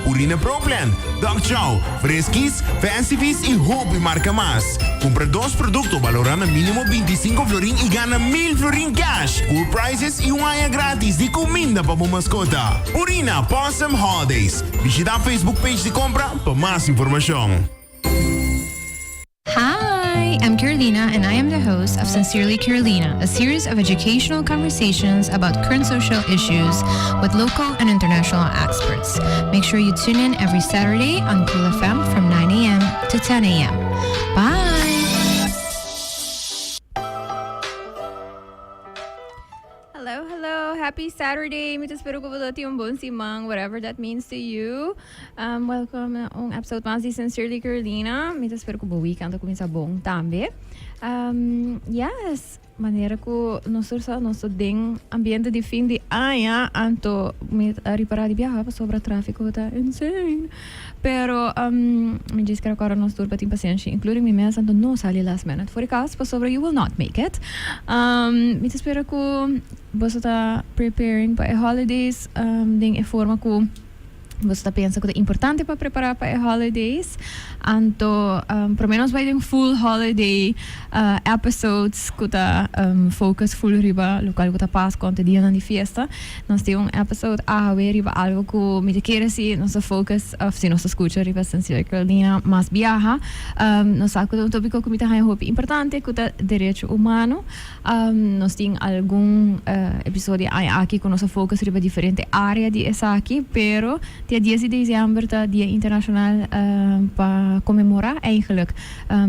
Purina Pro Plan, Dog Chow, Friskies, Fancy Feast y hopi marca mas. Cumpra dos producto balora na minimo 25 florin y gana 1000 florin cash. Cool prizes y un aña gratis di cuminda pa bo mascota. Purina Pawsome Holidays. Bishita Facebook page di Compra pa mas informacion. Hi, I'm Carolina, and I am the host of Sincerely Carolina, a series of educational conversations about current social issues with local and international experts. Make sure you tune in every Saturday on Cool FM from 9 a.m. to 10 a.m. Bye! Hello, hello. Happy Saturday. Mi ta spera cu bo tin un bon siman, whatever that means to you. Welcome na un episode mas di Sincerely Carolina. Mi ta spera cu bo weekend a cuminsa bon tambe. Yes, manera cu nos tur sa, nos ta den ambiente di fin di aña, anto mi a ripara di biaha pasobra trafico ta insane. Pero mi djis kere kòrda nos tur pa tin pasenshi, including mi mes, anto no sali last minute for di kas pasobra you will not make it. Mi ta spera ku boso ta preparing pa e holidays den e forma ku boso ta pensa ku ta importante pa prepara pa e holidays. Anto prome nos bai den full holiday episodes ku ta focus full riba lokual ku ta Paskua anto dianan di fiesta. Nos tin un episode awe riba algo cu mi ta kere si nos ta focus of si nos ta scucha riba Sincere Carolina mas biaha. Nos sa cu ta un topico cu mi ta haña hopi importante cu ta derecho humano. Nos tin algun episodio aña aki cu nos a focus riba diferente area di esaki, pero dia dies di december ta dia internacional pa conmemora eigenlijk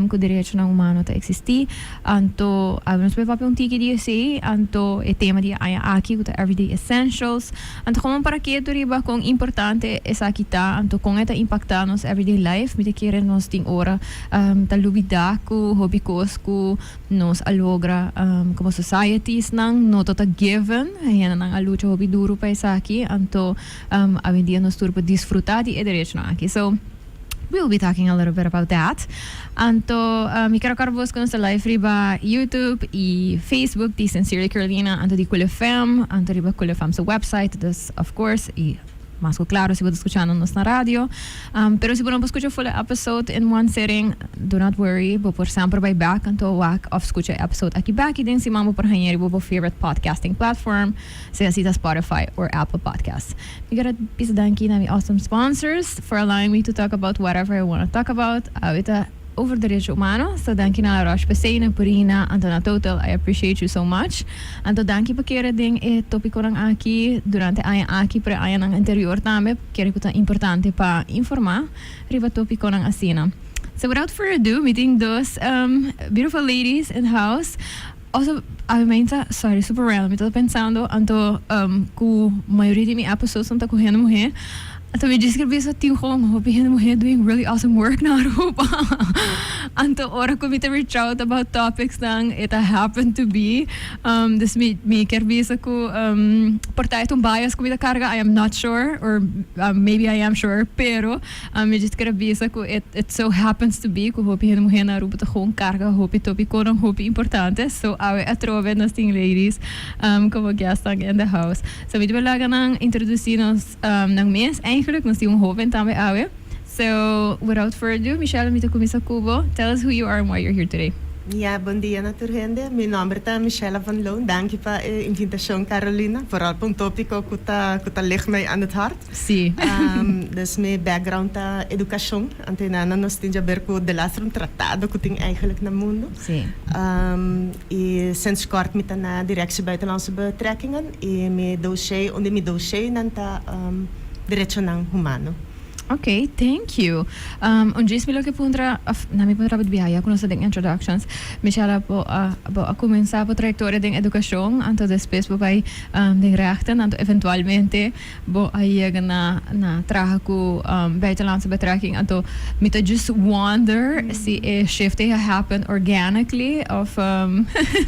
cu derechonan humano ta existi. Anto awe nos por papia un tiki di esei, anto e tema di e aña aki ku ta Everyday Essentials. Anto komo para ketu riba kon importante esaki ta, anto kon e ta impaktá nos everyday life, mi ta kere nos tin ora ta lubidá ku hopi kos ku nos a logra komo societiesnan no ta ta given, hendenan a lucha hopi duru pa esaki, anto awendia nos tur por disfrutá di e derechonan aki. So. We will be talking a little bit about that. Anto mi quiero acorda bos cu nos ta live riba YouTube y Facebook di Sincerely Carolina, anto di Cool FM, anto riba Cool FM su website, dus of course y mas cu claro si bo ta scuchando nos na radio. Pero si bo no por scucha full e episode in one sitting, do not worry, bo por semper bay back anto wak of scucha e episode aki bek y den siman bo por haña riba bo favorite podcasting platform, sea si ta Spotify or Apple Podcasts. Mi quiero bisa danki na mi awesome sponsors for allowing me to talk about whatever I wanna talk about. Awe ta over derecho humano, so danki na La Roche Posay, na Purina, anto na Total. I appreciate you so much. Anto danki pa kere den e topiconan aki durante aña aki pero e añanan anterior tambe. Kere cu ta importante pa informa riba topiconan asina. So without further ado, mi tin dos beautiful ladies in the house. Also, awe mainta, sorry, super random, mi tabata pensando anto cu mayoria di mi episodes nan ta cu hende muhe, anto mi djis kier bisa tin gewoon hopi hende muhe doing really awesome work na Aruba. Anto ora cu mi ta reach out about topics nan it a happen to be, dus mi mi kier bisa cu por ta e ta un bias cu mi ta carga, I am not sure or maybe I am sure, pero Mi djis kere bisa ku it it so happens to be ku hopi hende muhé na Aruba ta gewoon karga hopi topikonan hopi importante. So awe atrobe nos tin ladies komo guestnan in the house. So mi ta laga nan introdusí nos nan mes eigenlijk. Nos tin un hoben tambe awe. So without further ado, Michelle mi ta kuminsá ku bo. Tell us who you are and why you're here today. Ya, bon dia na tur hende. Mi nomber ta Michella van Loon. Danki pa e invitashon, Carolina. Vooral pa un topiko ku ta ku ta lig mij aan het hart. Sí. Dus mi background ta educacion. Anto nana nos tin djaber cu de laatste un tratado cu tin eigenlijk na mundo. Sí. Y sinds kort mi ta na Directie Buitenlandse Betrekkingen y mi dossier, un di mi dossiernan ta derechonan humano. Ok, thank you. Un djis mi lo ke puntra, of na mi puntra bo di biaha ya ku nos ta den introductions. Michelle, bo a bo a kuminsá bo trayektoria den edukashon, anto despues bo bai den rechten, anto eventualmente bo a yega na na traha ku buitenlandse betrekking, anto mi ta just wonder si e shift ei a happen organically of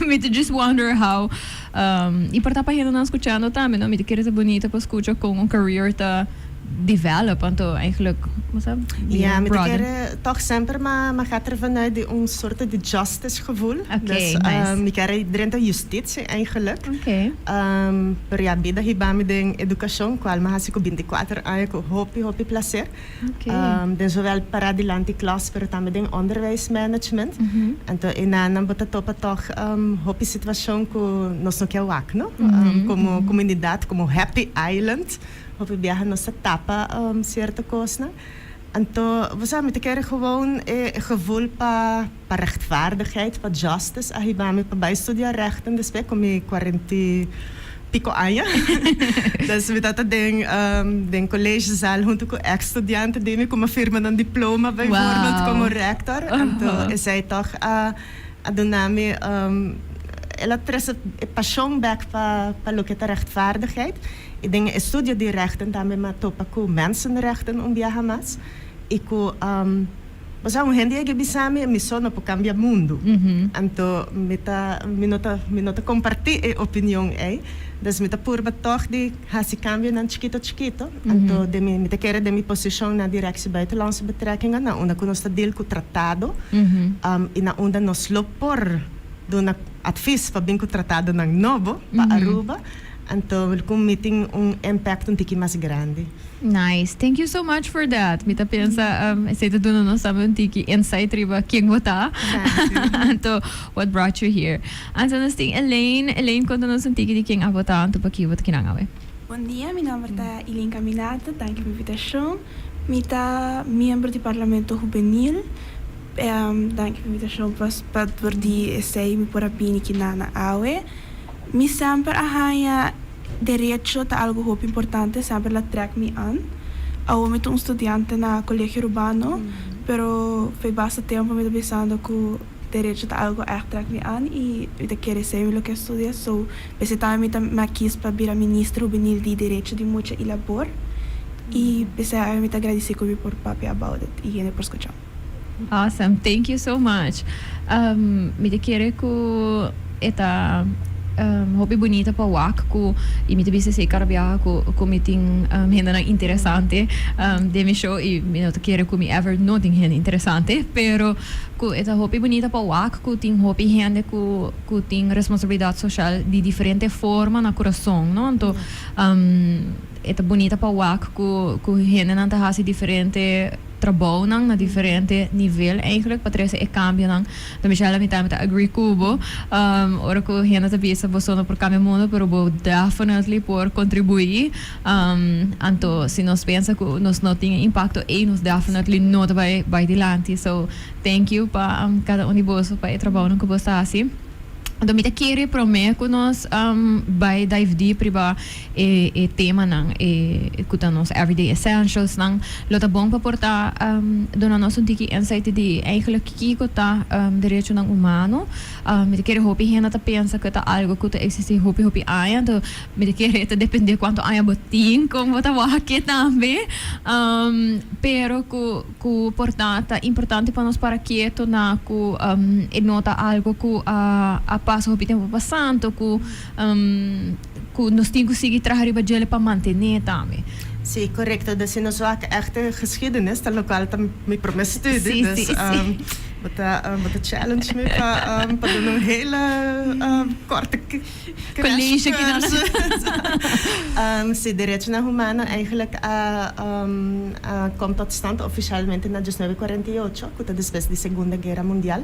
mi ta just wonder how i por ta pa hendenan skuchando tambe no, mi ta kere ta bunita pa skucha kon un career ta. develop anto eigenlijk Ja, mi ta kere toch semper m'a gaat er vanuit di un soort di justice gevoel. Okay, dus nice. Mi kier drenta justitie eigenlijk. Okay. Pero ja, bida hiba mi den educacion, cual mi haci cu 24 aña cu hopi, hopi placer. Okay. Den zowel para dilanti klas, pero tambe den onderwijsmanagement. Anto einan bo ta topa toch hopi situacion cu nos no kier wak, no? Como comunidad, como happy island, hopi biaha nos ta tapa cierto cosnan. Anto, bo sa, mi ta kere gewoon e gevoel pa rechtvaardigheid, pa justice, a hiba mi pa bay studia rechten despues cu mi 40 y pico aña. Dus mi tata den collegezaal hunto cu ex-studiante di mi cu m'a firma nan diploma bijvoorbeeld como rector. Anto, esey toch a duna mi, el a trece e pasion bek pa loke ta rechtvaardigheid. Y den estudio di rechten tambe m'a topa cu mensenrechten un biaha mas. Y cu bo sa, un hende a bisa mi, mi so no por cambia mundo. Anto, mi no ta comparti e opinion ey. Dus mi ta purba toch di haci cambionan chikito chikito. Anto, mi ta kere den mi posicion na Directie Buitenlandse Betrekkingen, na unda cu nos ta deal cu tratado. Y na unda nos lo por duna advies pa bin cu tratadonan nobo pa Aruba. Anto, cu mi tin un impact un tiki mas grandi. Nice. Thank you so much for that. Mi ta pensa, esey ta duna nos un tiki insight riba ken bo ta. Anto, what brought you here? Anto nos tin Elaine. Elaine, conta nos un tiki di ken abo ta, anto pakico bo ta akinan awe. Bon dia, mi nomber ta Elaine Caminata, danki pa e invitacion. Mi ta miembro di Parlamento Hubenil. Danki pa e invitacion pa por di esey mi por a bini akinan awe. Mi semper a haña derecho ta algo hopi importante, semper el a trek mi aan. Awor mi ta un studiante na Colegio Urbano, pero for basta tempo mi ta pensando cu derecho ta algo echt trek mi aan y mi ta kere esey mi lo ke studia. So, p'esey tambe mi ta mi a kies pa bira minister hubenil di derecho di mucha y labor. Y p'esey mi ta agradeci cu mi por papia about it y hende por scucha. Awesome, thank you so much. Mi ta kere cu e ta hopi bunita pa wak cu y mi ta bisa esey cada biaha cu mi tin hendenan interesante den mi show y mi no ta kere cu mi ever no tin hende interesante, pero cu e ta hopi bunita pa wak cu tin hopi hende cu tin responsabilidad social di diferente forma na curason, no? Anto e ta bunita pa wak cu hendenan ta haci diferente trabounan na diferente nivel eigenlijk pa trece e cambionan. Anto, Michelle, mi tambe ta agree cu bo. Ora cu hende ta bisa bo so no por cambia mundo, pero bo definitely por contribui. Anto si nos pensa cu nos no tin impacto ey, nos definitely no ta bay dilanti. So thank you pa cada un di boso pa e trabounan cu bo ta haci. Anto mi ta kere prome cu nos bay dive deep riba e temanan e cu ta nos everyday essentials nan, lo ta bon pa por ta duna nos un tiki insight di eigenlijk kico ta derechonan humano. Mi ta kere hopi hende ta pensa cu ta algo cu ta existi hopi hopi aña, anto mi ta kere ta depende cuanto aña bo tin con bo ta wak tambe, pero cu por ta importante pa nos para keto na cu e no ta algo cu a pasa hopi tempo pasando, cu nos tin cu sigui traha riba djele pa mantene tambe. Si, correcto. Dus si nos wak echt de geschiedenis, ta locual ta mi prome studie. Dus bo ta challenge mi pa doen un hele korte college crash cursus. Si, derechonan humano eigenlijk a komt tot stand oficialmente na 1948, cu ta despues di Segunda Guera Mundial.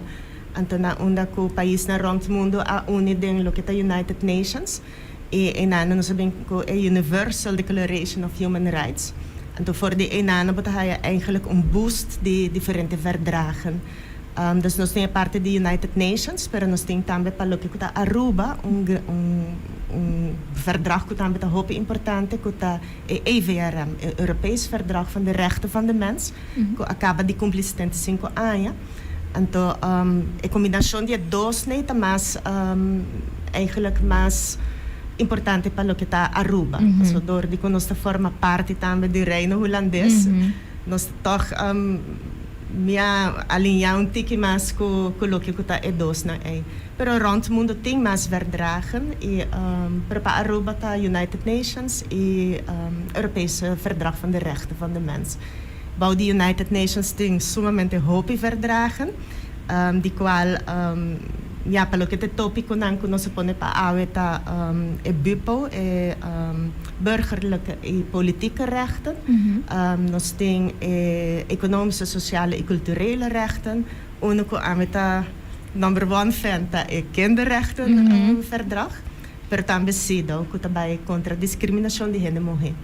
Anto na unda cu paisnan rond mundo a uni den loke ta United Nations. Y einan nos a bin cu e Universal Declaration of Human Rights. Anto for di einan bo ta haya eigenlijk un boost di diferente verdragen. Dus nos tin parte di United Nations, pero nos tin tambe pa loke ta Aruba un verdrag cu tambe ta hopi importante, cu ta e EVRM, e Europees Verdrag van de Rechten van de Mens, cu a caba di cumpli 75 aña. Anto, e combinacion di e dos nee ta mas eigenlijk mas importante pa loke ta Aruba. So, door di cu nos ta forma parte tambe di Reino Hulandes, nos toch Mi a alinea un tiki mas cu loke cu ta e dosnan ey. Pero rond mundo tin mas verdragen y pero pa Aruba ta United Nations y Europese Verdrag van de Rechten van de Mens. Bou di United Nations tin sumamente hopi verdragen di cual ya pa loke ta e topiconan cu nos a pone pa awe ta e BUPO, e Burgerlijke y Politieke Rechten, nos tin e Economische, Sociale y Culturele Rechten, uno cu ami ta number one fan ta e Kinderrechten Verdrag, pero tambe CEDAW cu ta bay contra discriminacion di hende muhe.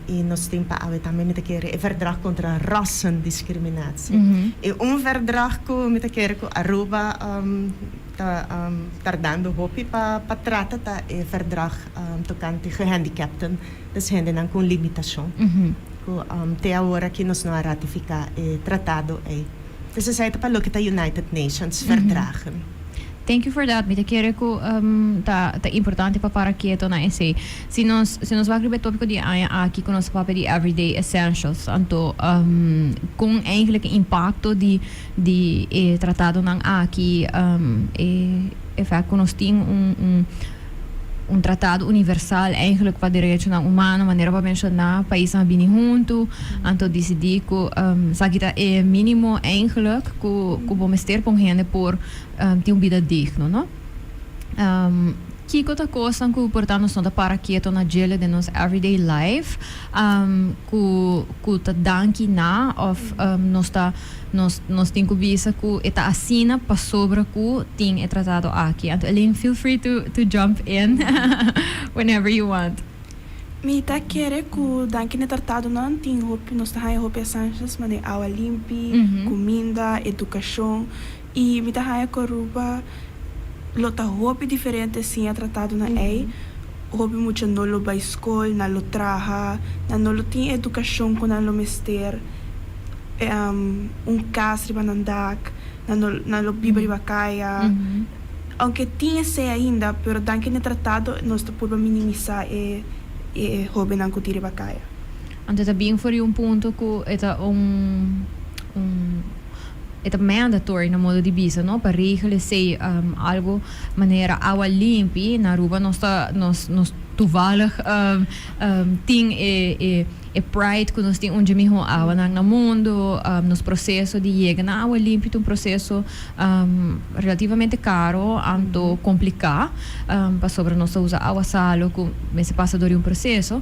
Y nos tin pa awe tambe mi ta kere e Verdrag contra Rassendiscriminatie. E un verdrag cu mi ta kere cu Aruba ta tardando hopi pa trata ta e verdrag tocante gehandicapten, dus hendenan cu un limitacion, cu te awor aki nos no a ratifica e tratado ey. Dus esey ta pa loke ta United Nations verdragen. Thank you for that. Mi ta kere cu ta ta importante pa para keto na esey. Si nos si nos wak riba e topico di e aña aki cu nos ta papia di everyday essentials, anto con eigenlijk e impacto di di e tratadonan aki, e effect cu nos tin un un un tratado universal eigenlijk pa derechonan humano, manera bo a menciona, paisnan a bini hunto, anto dicidi cu esaki ta e minimo eigenlijk cu cu bo mester pa un hende por tin un bida digno, no? Kiko ta kosnan ku por ta nos no ta para keto na djele den nos everyday life ku ku ta danki na òf nos ta nos nos tin ku bisa ku e ta asina pasobra ku tin e tratado aki? Anto Elaine feel free to to jump in whenever you want. Mi ta kere ku danki na e tratadonan tin hopi nos ta haña hopi essentials manera awa limpi, kuminda, edukashon. I mi ta haña ku Aruba lo ta hopi diferente sin e tratadonan ei. Hopi mucha no lo bai skol, nan lo traha, nan no lo tin e edukashon ku nan lo mester, un kas riba nan dak, nan no nan lo biba riba kaya. Ounke tin esei ainda, pero danki na e tratado nos ta purba minimisá e e hóbennan ku tin riba kaya. Anto ta bin for di un punto ku e ta un un. E ta mandatory na modo di bisa no pa regel esey algo manera awa limpi na Aruba nos ta nos nos toevallig tin e e e pride cu nos tin un dje miho awanan na mundo nos proceso di yega na awa limpi ta un proceso relativamente caro anto complica pasobra nos ta usa awa salo cu mester pasa door di un proceso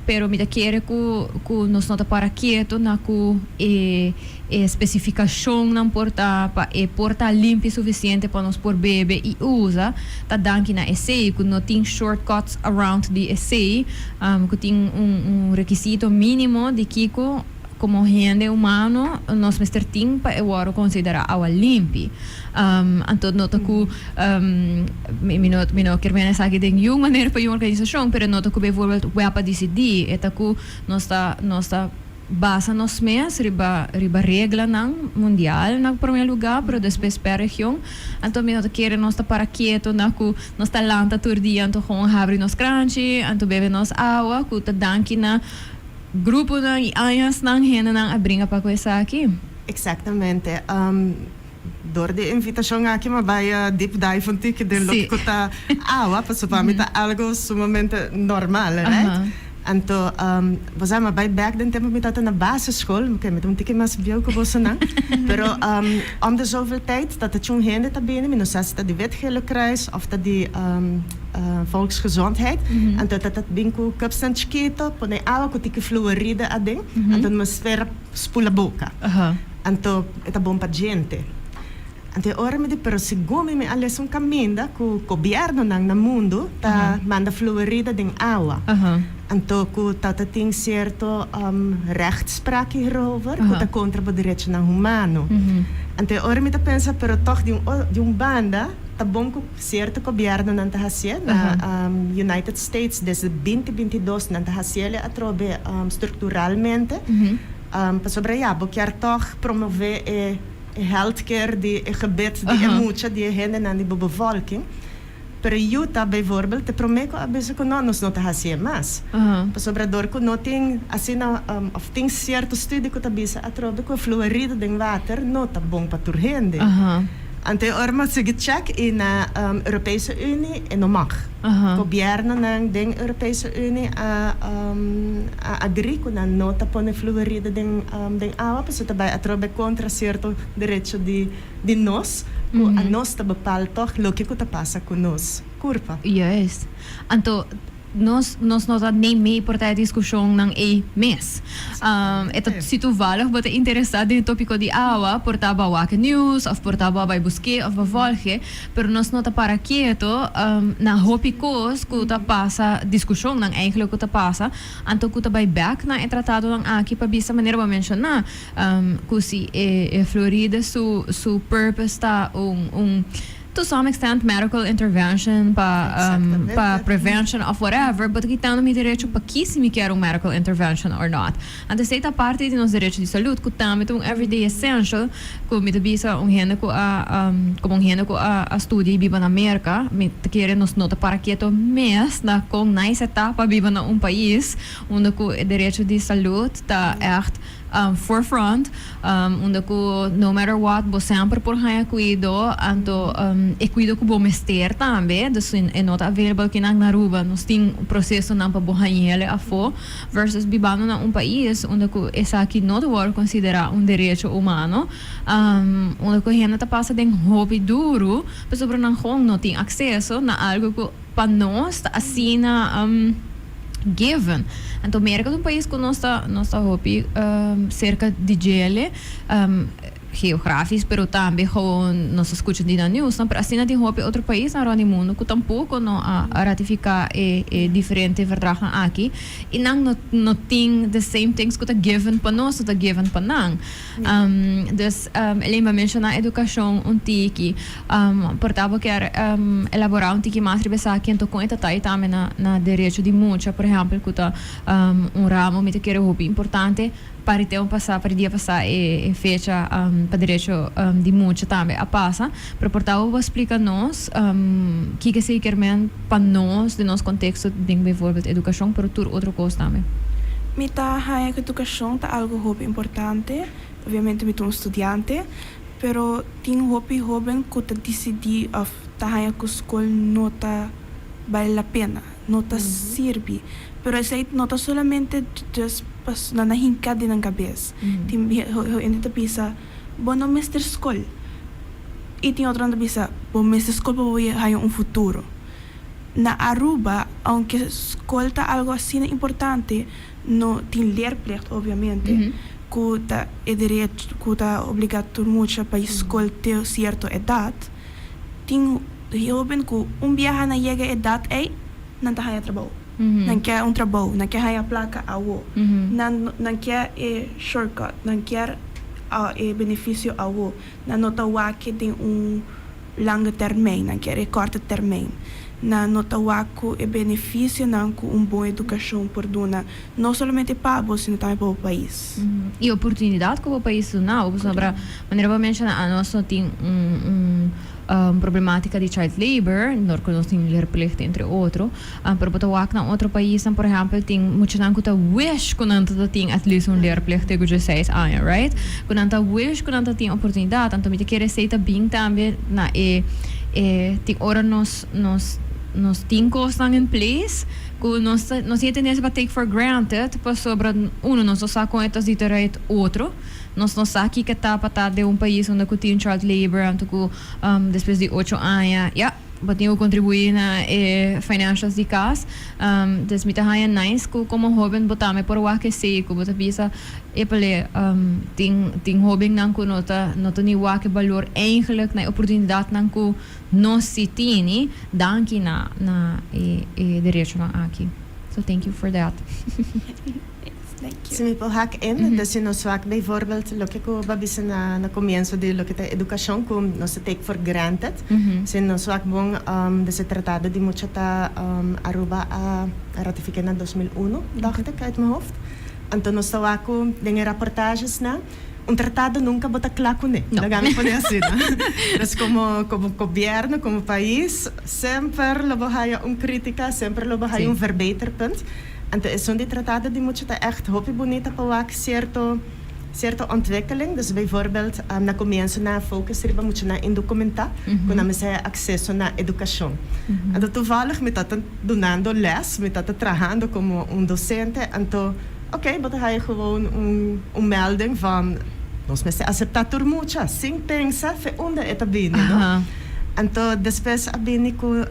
Pero mi ta kere ku ku nos no ta para keto na ku e e spesifikashonnan por ta pa e por ta limpi sufisiente pa nos por bebe i usa. Ta danki na esei ku no tin shortcuts around di esei, ku tin un un rekisito mínimo di kiko Komo hende humano nos mester tin pa e wòrdu konsiderá awa limpi. Anto no ta ku mi no mi no kier mena esaki den niun manera pa niun organisashon, pero no ta ku bijvoorbeeld web a disidí, e ta ku nos ta nos ta basa nos mes riba riba reglanan mundial na promé lugá, pero despues per region. Anto mi no ta kere nos ta para keto na ku nos ta lanta tur dia anto gewoon habri nos kranchi anto bebe nos awa ku ta danki na Gruponan y añasnan hendenan a bringa pa cu esaki. Exactamente. Door di e invitacion aki mi a bay deep dive un tiki den loke cu ta awa, pasobra pa mi ta algo sumamente normal, right? Anto, bo sa, mi a bay bek den tempo mi tabata na basisschool, oke, mi ta un tiki mas bieu cu bosonan, pero om de zoveel tijd ta ta tjun hende ta bini, mi no sa si ta di Wit Gele Kruis of ta di. Volksgezondheid. Anto ta ta bin ku cupsnan chikito, pone awa ku tiki fluoride aden, anto no mester spula boka. Anto e ta bon pa djente. Anto e ora mi di, pero segun mi mi a lesa un kaminda ku gobiernonan na mundu ta manda fluoride den awa. Anto ku ta ta tin sierto rechtspraak hierover ku ta kontra bo derechonan humano. Anto e ora mi ta pensa, pero tòg di un di un banda ta bon ku. Cierto gobiernonan ta hacié na United States desde 2022 nan ta haciele atrobe structuralmente pasobra ya bo kier toch promove e healthcare di e gebed di e mucha di e hendenan di bo bevolking. Pero Utah bijvoorbeeld ta prome cu a bisa cu no, nos no ta haci'e mas. Pasobra door cu no tin asina of tin cierto studie cu ta bisa atrobe cu e fluoride den water no ta bon pa tur hende. Anto e ora mi a sigui check y na Europese Unie e no mag. Gobiernonan den Europese Unie a a agree cu nan no ta pone fluoride den den awa pasobra ta bay atrobe contra cierto derecho di di nos cu a nos ta bepaal toch loke cu ta pasa cu nos curpa. Juist. Anto nos nos no ta nee mee por ta e discusionnan ey mes. E ta si toevallig bo ta interesa den e topico di awa por ta bo a wak e nieuws of por ta bo a bay buske of bo a volge pero nos no ta para keto na hopi cos cu ta pasa discusionnan eigenlijk cu ta pasa anto cu ta bay bek na e tratadonan aki pa bisa manera bo a menciona Cu si e fluoride su su purpose ta un un to some extent medical intervention pa pa prevention of whatever, bo ta kitando mi derecho pa ki si mi kier un medical intervention or not. Anto esey ta parti di nos derecho di salud cu tambe ta un everyday essential cu mi ta bisa un hende cu a como un hende cu a a studia y biba na Merca, mi ta kere nos no ta para keto mes na con nice e ta pa biba na un pais unda cu e derecho di salud ta echt forefront, unda cu no matter what bo semper por haña cuido, anto e cuido cu bo mester tambe, dus e no ta available kinan na Aruba, nos tin procesonan pa bo hañ'ele afo, versus bibando na un pais unda cu esaki no ta worde considera un derecho humano, unda cu hende ta pasa den hopi duru pasobra nan gewoon no tin acceso na algo cu pa nos ta asina given. Anto Merca ta un pais cu nos ta nos ta hopi cerca di djele geografisch pero tambe gewoon nos ta scucha di na nieuwsnan pero asina tin hopi otro paisnan rond di mundo cu tampoco no a ratifica e e diferente verdragnan aki y nan no no tin the same things cu ta given pa nos no ta given pa nan. Dus Elaine bo a menciona educacion un tiki. Por ta bo kier elabora un tiki mas riba esaki anto con e ta tai tambe na na derecho di mucha por ehempel cu ta un ramo mi ta kere hopi importante pa ri tempo pasa pa ri dia pasa e fecha pa derecho di mucha tambe a pasa pero por ta bo por splica nos kiko esey kier men pa nos den nos contexto den bijvoorbeeld educacion pero tur otro cos tambe. Mi ta haña cu educacion ta algo hopi importante, obviamente mi ta un studiante, pero tin hopi hoben cu ta dicidi of ta haña cu scol no ta bale la pena, no ta sirbi. Pero esey no ta solamente just pasobra nan a hinca den nan cabes. Tin hende ta bisa, bo no mester scol. Y tin otronan ta bisa, bo mester scol pa bo haña un futuro. Na Aruba, aunke skol ta algo asina importante, no tin leerplicht obviamente, ku ta e derecho ku ta obliga tur mucha pa skol te sierto edat. Tin hoben ku un biaha nan yega e edat ei, nan ta haña trabou. Nan ke un trabou, nan ke haña plaka awo. Nan nan ke e shortcut, nan kier e benefisio awo. Nan no ta wak den un Lange termijn, nan kier e korte termijn. Nan no ta wak ku e benefisionan ku un bon edukashon por duna, no solamente pa bo, sino tambe pa bo pais. E oportunidat ku bo pais duna bo, pasobra manera bo a menshoná anos no tin un un problematika di child labor, dor ku nos tin leerplicht entre otro, pero bo ta wak na otro paisnan, por ehèmpel tin muchanan ku ta wish ku nan ta tin at least un leerplicht te ku diesseis aña, right? Ku nan ta wish ku nan ta tin oportunidat, anto mi ta kere esei ta bin tambe na e e tin ora nos nos nos tin kosnan in place ku nos ta nos tin e tendensia pa take for granted pasobra uno nos no sa kon e ta zita right otro nos no sa kiko ta pa ta den un pais unda ku tin child labor anto ku despues di ocho aña ya bo tin ku kontribuí na e financials di kas. Dus mi ta haña nice ku komo hóben bo tambe por wak esei ku bo ta bisa epale tin tin hóbennan ku no ta no ta ni wak e balor eigenlijk na e oportunidatnan ku nos si tini danki na na e e derechonan aki. So thank you for that. Thank you. Si mi por hak in, dus si nos wak bijvoorbeeld loke ku bo a bisa na na komienso di loke ta edukashon ku nos ta take for granted, si nos wak bon dus e tratado di mucha ta Aruba a ratifiké na 2001, dacht ik uit mijn hoofd. Anto nos ta wak ku den e raportagesnan. Un tratado nunca bo ta cla cune. No. Laga mi pone asina. Dus como gobierno, como pais, semper lo bo haya un critica, semper lo bo haya un verbeterpunt. Anto esun di tratado di mucha ta echt hopi bunita pa wak cierto cierto ontwikkeling. Dus bijvoorbeeld na comienzo nan a focus riba muchanan indocumenta cu nan mester haya acceso na educacion. Anto toevallig mi tata dunando les, mi tata trahando como un docente, anto ok, bo ta haya gewoon un melding van nos mester acepta tur mucha sin pensa fe unda e ta bini, no? Anto despues a bini cu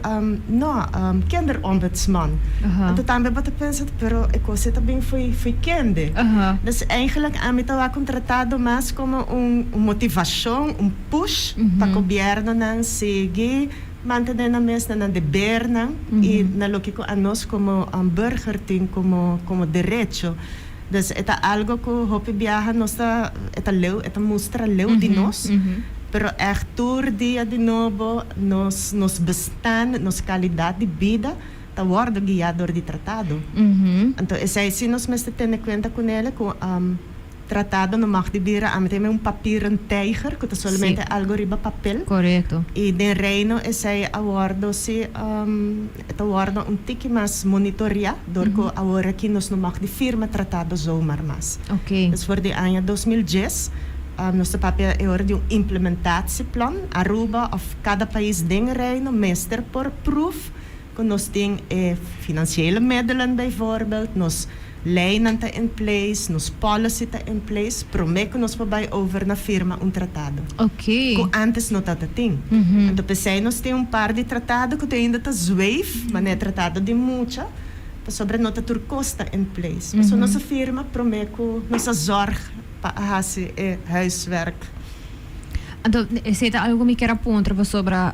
no, kinderombudsman. Anto tambe bo ta pensa, pero e cos e ta bin fo'i fo'i kende. Dus eigenlijk ami ta wak un tratado mas como un motivacion, un push pa gobiernonan sigui mantene nan mes na nan debernan y na loke cu anos como burger tin como como derecho. Dus e ta algo cu hopi biaha nos ta, e ta leu, e ta mustra leu di nos, pero echt tur dia di nobo nos nos bestaan, nos calidad di bida ta wordo guia door di tratado. Anto esey si nos mester tene cuenta cunele cu Tratado no mag di bira ami ta un papieren tijger cu ta solamente algo riba papel. Y den Reino esey a wordo si e ta wordo un tiki mas monitorea door cu awor aki nos no mag di firma tratado zomaar mas. Dus for di aña 2010 nos ta papia e ora di un implementatieplan. Aruba of cada pais den Reino mester por proef cu nos tin e financiële middelen bijvoorbeeld, nos leynan ta in place, nos policy ta in place, prome cu nos por bay over na firma un tratado. Cu antes no tata tin. Anto pesey nos tin un par di tratado cu te ainda ta zweef, manera tratado di mucha, pasobra no ta tur cos ta in place. Pasobra nos a firma prome cu nos a zorg pa a haci e huiswerk. Anto, esei ta algo ku mi kier a puntra pasobra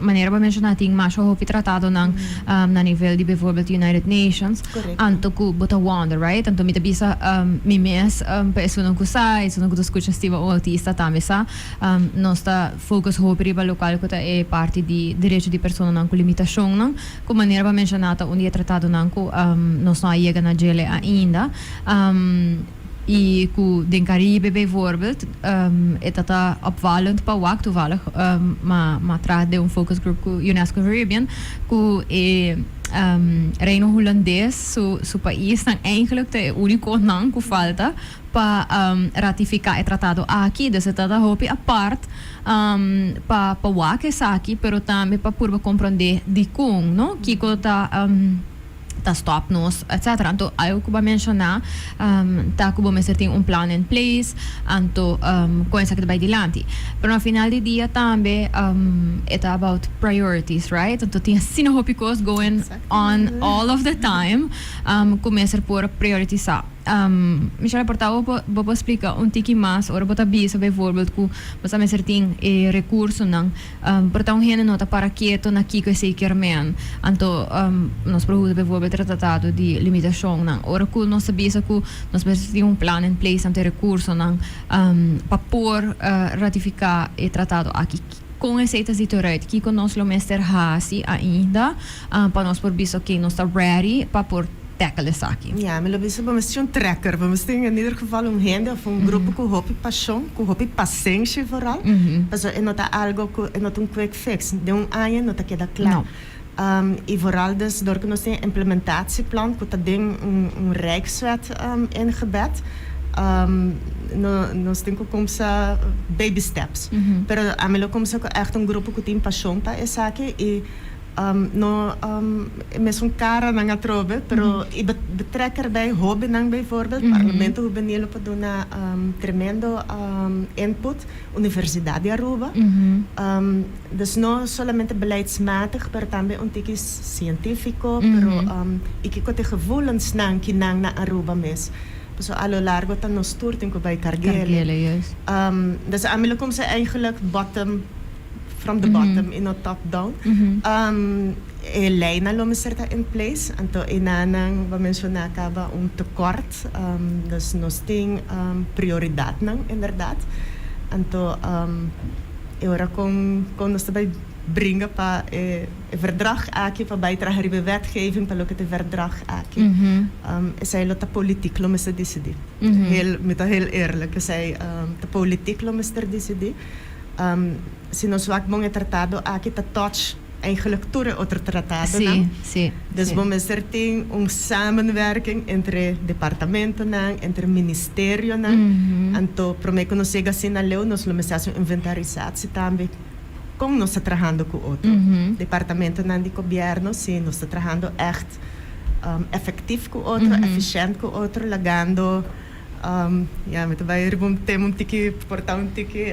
manera bo a menshoná tin masha hopi tratadonan na nivel di bijvoorbeeld United Nations. Anto ku bo ta wonder, right? Anto mi ta bisa mi mes pa esunnan ku sa, esunnan ku ta skucha stima un autista tambe sa, nos ta focus hopi riba lokual ku ta e parti di derecho di personanan ku limitashonnan, ku manera bo a menshoná ta un di e tratadonan ku nos no a yega na djele ainda. I ku den Caribe bijvoorbeeld e ta ta opvallend pa wak, toevallig m'a m'a traha den un focus group ku UNESCO Caribbean ku e Reino Hulandes su su paisnan eigenlijk ta e uniconan ku falta pa ratifica e tratado aki. Dus e ta ta hopi apart pa pa wak esaki pero tambe pa purba comprende dikon no kiko ta. Ta stop nos etc. Anto algo cu bo a menciona ta cu bo mester tin un plan in place anto con esaki ta bay dilanti. Pero na final di dia tambe e ta about priorities, right? Anto tin asina hopi cos going on all of the time cu mester por prioritisa. Michelle, por ta bo por splica un tiki mas ora bo ta bisa bijvoorbeeld cu bo sa mester tin e recursonan. Por ta un hende no ta para keto na kiko esei kier men. Anto nos por usa bijvoorbeeld e tratado di limitashonnan. Ora ku nos ta bisa ku nos mester tin un plan in place anto e rekursonan pa por ratifiká e tratado aki. Kon esei ta zito eruit? Kiko nos lo mester hasi ainda pa nos por bisa oke nos ta ready pa por tackle esaki? Ya, mi lo bisa bo mester un tracker, bo mester tin in ieder geval un hende of un grupo cu hopi pasion, cu hopi pasenshi vooral, pasobra e no ta algo cu, e no ta un quick fix, den un aña no ta keda cla. No. Y vooral dus door cu nos tin e implementatieplan cu ta den un rijkswet ingebed, no, nos tin cu cumsa baby steps. Pero ami lo cumsa cu echt un grupo cu tin pasion pa esaki y No e mesun karanan atrobe, pero i betrek erbij hobennan bijvoorbeeld. Parlamento Hubenil lo por duna tremendo input, Universidad di Aruba. Dus no solamente beleidsmatig, pero tambe un tiki cientifico, pero i kiko ta e gevoelensnan kinan na Aruba mes. Pasobra a lo largo ta nos tur tin ku bai karg'e. Dus ami lo kumsa eigenlijk bottom. From the bottom y no top down. E leynan lo mester ta in place. Anto enanan bo a menciona caba un tekort. Dus nos tin prioridadnan inderdaad. Anto e ora con con nos ta bay. bringa pa e verdrag aki, pa bai traha riba e wetgeving pa loke ta e verdrag aki. Esei lo ta politiek lo mester disidí. Heel, mi ta heel eerlijk, esei ta politiek lo mester disidí. Si nos wak bon e tratado aki ta touch eigenlijk tur e otro tratadonan. Dus bo mester tin un samenwerking entre departamentonan, entre ministerionan. Anto prome ku nos yega asina leu nos lo mester hasi un inventarisatie tambe kon nos ta trahando ku otro departamentonan di gobièrnu, si nos ta trahando ègt efektief ku otro, efishènt ku otro, lagando. Ya, mi ta bai riba un tema un tiki, por ta un tiki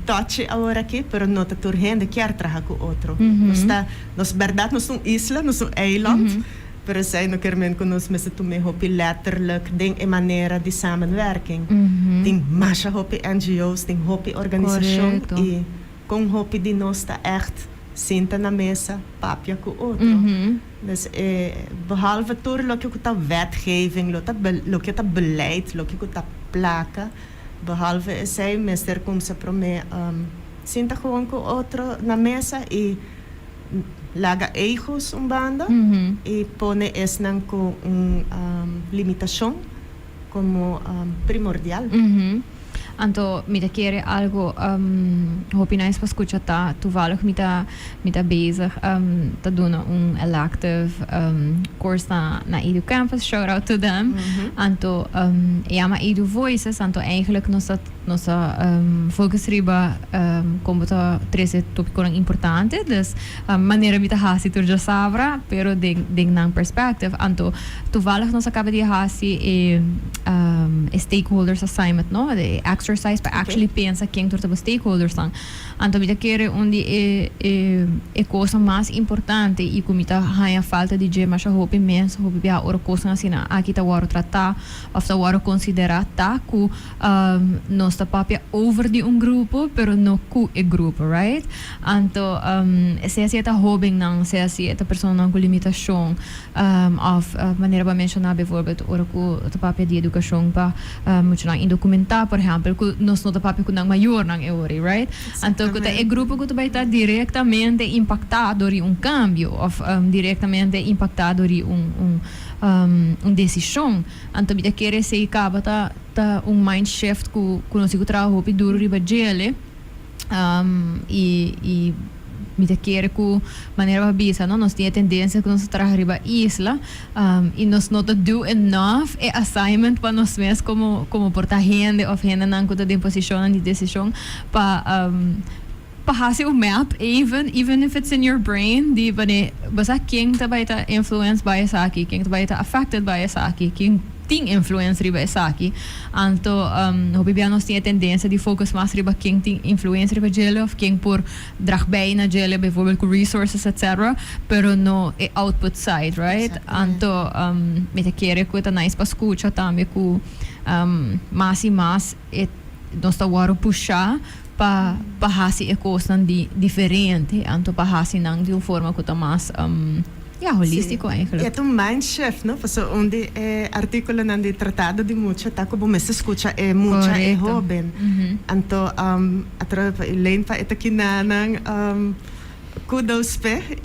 touchy awor aki, pero no ta tur hende kier traha ku otro. Nos ta, nos bèrdat nos ta un isla, nos ta un eiland, pero esei no kier men ku nos mester tum'é hopi letterlijk den e manera di samenwerking. Tin masha hopi NGO's, tin hopi organisashon i kon hopi di nos ta ègt sinta na mesa papia ku otro. Dus e behalve tur loke ku ta wetgeving, lo ta loke ta beleid, loke ku ta plaka, behalve esei mester kumsa promé sinta gewoon ku otro na mesa i laga egos un banda i pone esnan ku un limitashon komo primordial. Anto mi ta kere algo hopi nice pa scucha ta toevallig mi ta mi ta bezig ta duna un elective course na na Edu Campus shout out to them anto e yama Edu Voices anto eigenlijk nos ta nos ta focus riba con bo ta trece topiconan importante dus manera mi ta haci tur djasabra pero den den nan perspective anto toevallig nos a caba di haci e e stakeholders assignment no, e exercise pa actually pensa ken tur ta bo stakeholders nan. Anto mi ta kere un di e e e kosnan mas importante i ku mi ta haña falta di dje masha hopi mes hopi biaha ora kosnan asina aki ta wòrdu tratá òf ta wòrdu konsiderá ta ku nos ta papia over di un grupo pero no ku e grupo, right? Anto sea si e ta hóbennan sea si e ta personanan ku limitashon Òf manera bo a menshoná bijvoorbeeld ora ku ta papia di edukashon pa muchanan indokumentá por ehèmpel ku nos no ta papia ku nan mayornan e ora ei, right? Anto ku ta e grupo ku ta bai ta direktamente impaktá dor di un kambio òf direktamente impaktá dor di un un un desishon. Anto mi ta kere esei kaba ta ta un mind shift ku ku nos tin ku traha hopi duru riba djele i i. Mi ta kere ku manera bo a bisa no, nos tin e tendensia ku nos ta traha riba isla i nos no ta do enough e assignment pa nos mes komo komo por ta hende òf hendenan ku ta den posishonnan di desishon pa pa hasi un map even even if it's in your brain di manera bo sa ken ta bai ta influence bai esaki ken ta bai ta affected bai esaki ken tin influence riba esaki. Anto hopi bia nos tin e tendensia di focus mas riba ken tin influence riba djele of ken por drag bij na djele bijvoorbeeld cu resources etc. Pero no e output side, right? Anto mi ta kere cu ta nice pa scucha tambe cu mas y mas e nos ta worde pusha pa pa haci e cosnan di diferente, anto pa haci nan di un forma cu ta mas ya holistico eigenlijk. E ta un mind shift, no? Pasobra un di e articulonan di Tratado di Mucha ta cu bo mester scucha e mucha, e hoben. Anto atrobe pa Elaine pa e ta kinanan kudos p'e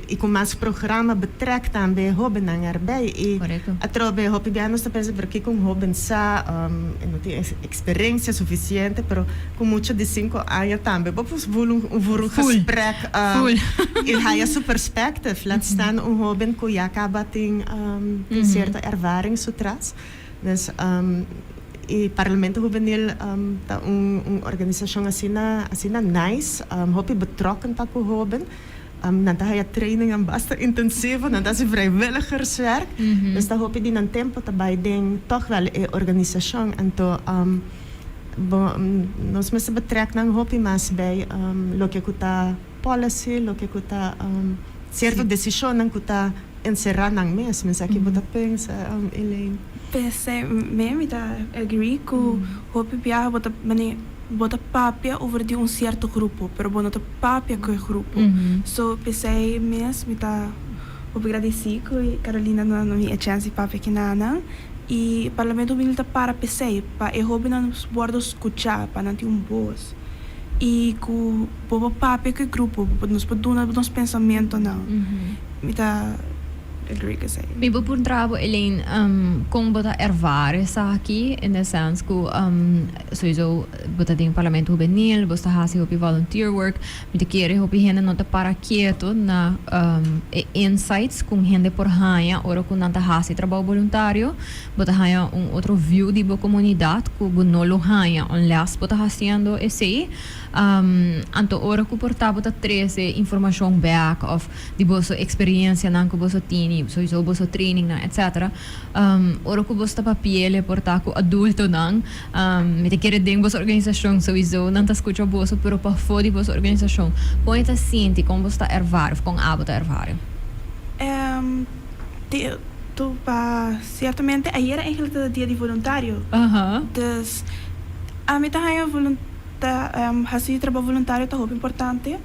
y cu mas programa betrek tambe e hobennan erbij. Y atrobe hopi bia nos ta pensa pero kico un hoben sa, e no tin experiencia suficiente pero cu mucha di cinco aña tambe bo por voel un voer un gesprek y haya su perspective. Laat staan un hoben cu ya caba tin tin cierto ervaring su tras. Dus e Parlamento Hubenil ta un un organisacion asina asina nice, hopi betrokken pa cu hoben. Nan ta haya trainingan basta intensivo, nan ta haci vrijwilligerswerk. Dus ta hopi di nan tempo ta bay den toch wel e organisacion. Anto bo nos mester betrek nan hopi mas bij loke cu ta policy, loke cu ta cierto decisionnan cu ta encerra nan mes. Mi sa ki bo ta pensa, Elaine. P'esei mi ta agree cu hopi biaha bo ta mane bo ta papia over di un cierto grupo, pero bo no ta papia cu e grupo. So p'esei mes mi ta hopi gradeci cu Carolina a duna mi e chance di papia kinanan. Y Parlamento Hubenil ta para p'esei, pa e hobennan wordo scucha, pa nan tin un bos. Y cu bo por papia cu e grupo, nos por duna nos pensamentonan. Mi ta agree cu esey. Mi por puntra bo, Elaine, con bo ta ervaar esaki in the sense cu sowieso bo ta den Parlamento Hubenil, bo ta haci hopi volunteer work. Mi ta kere hopi hende no ta para keto na e insights cu hende por haya ora cu nan ta haci trabou boluntario. Bo ta haya un otro view di bo comunidad cu bo no lo haya unless bo ta haciendo esey. Anto ora cu por ta bo ta trece informacion bek of di boso experiencianan cu boso tini, sowieso boso trainingnan etc. Ora cu boso ta papiele por ta cu adultonan, mi ta kere den boso organisacion sowieso nan ta scucha boso, pero pafo di boso organisacion, con e ta sinti, con boso ta ervare of con abo ta ervare? Tu pa ciertamente ayera eigenlijk ta dia di voluntario. Dus ami ta haña ta haci trabou voluntario ta hopi importante.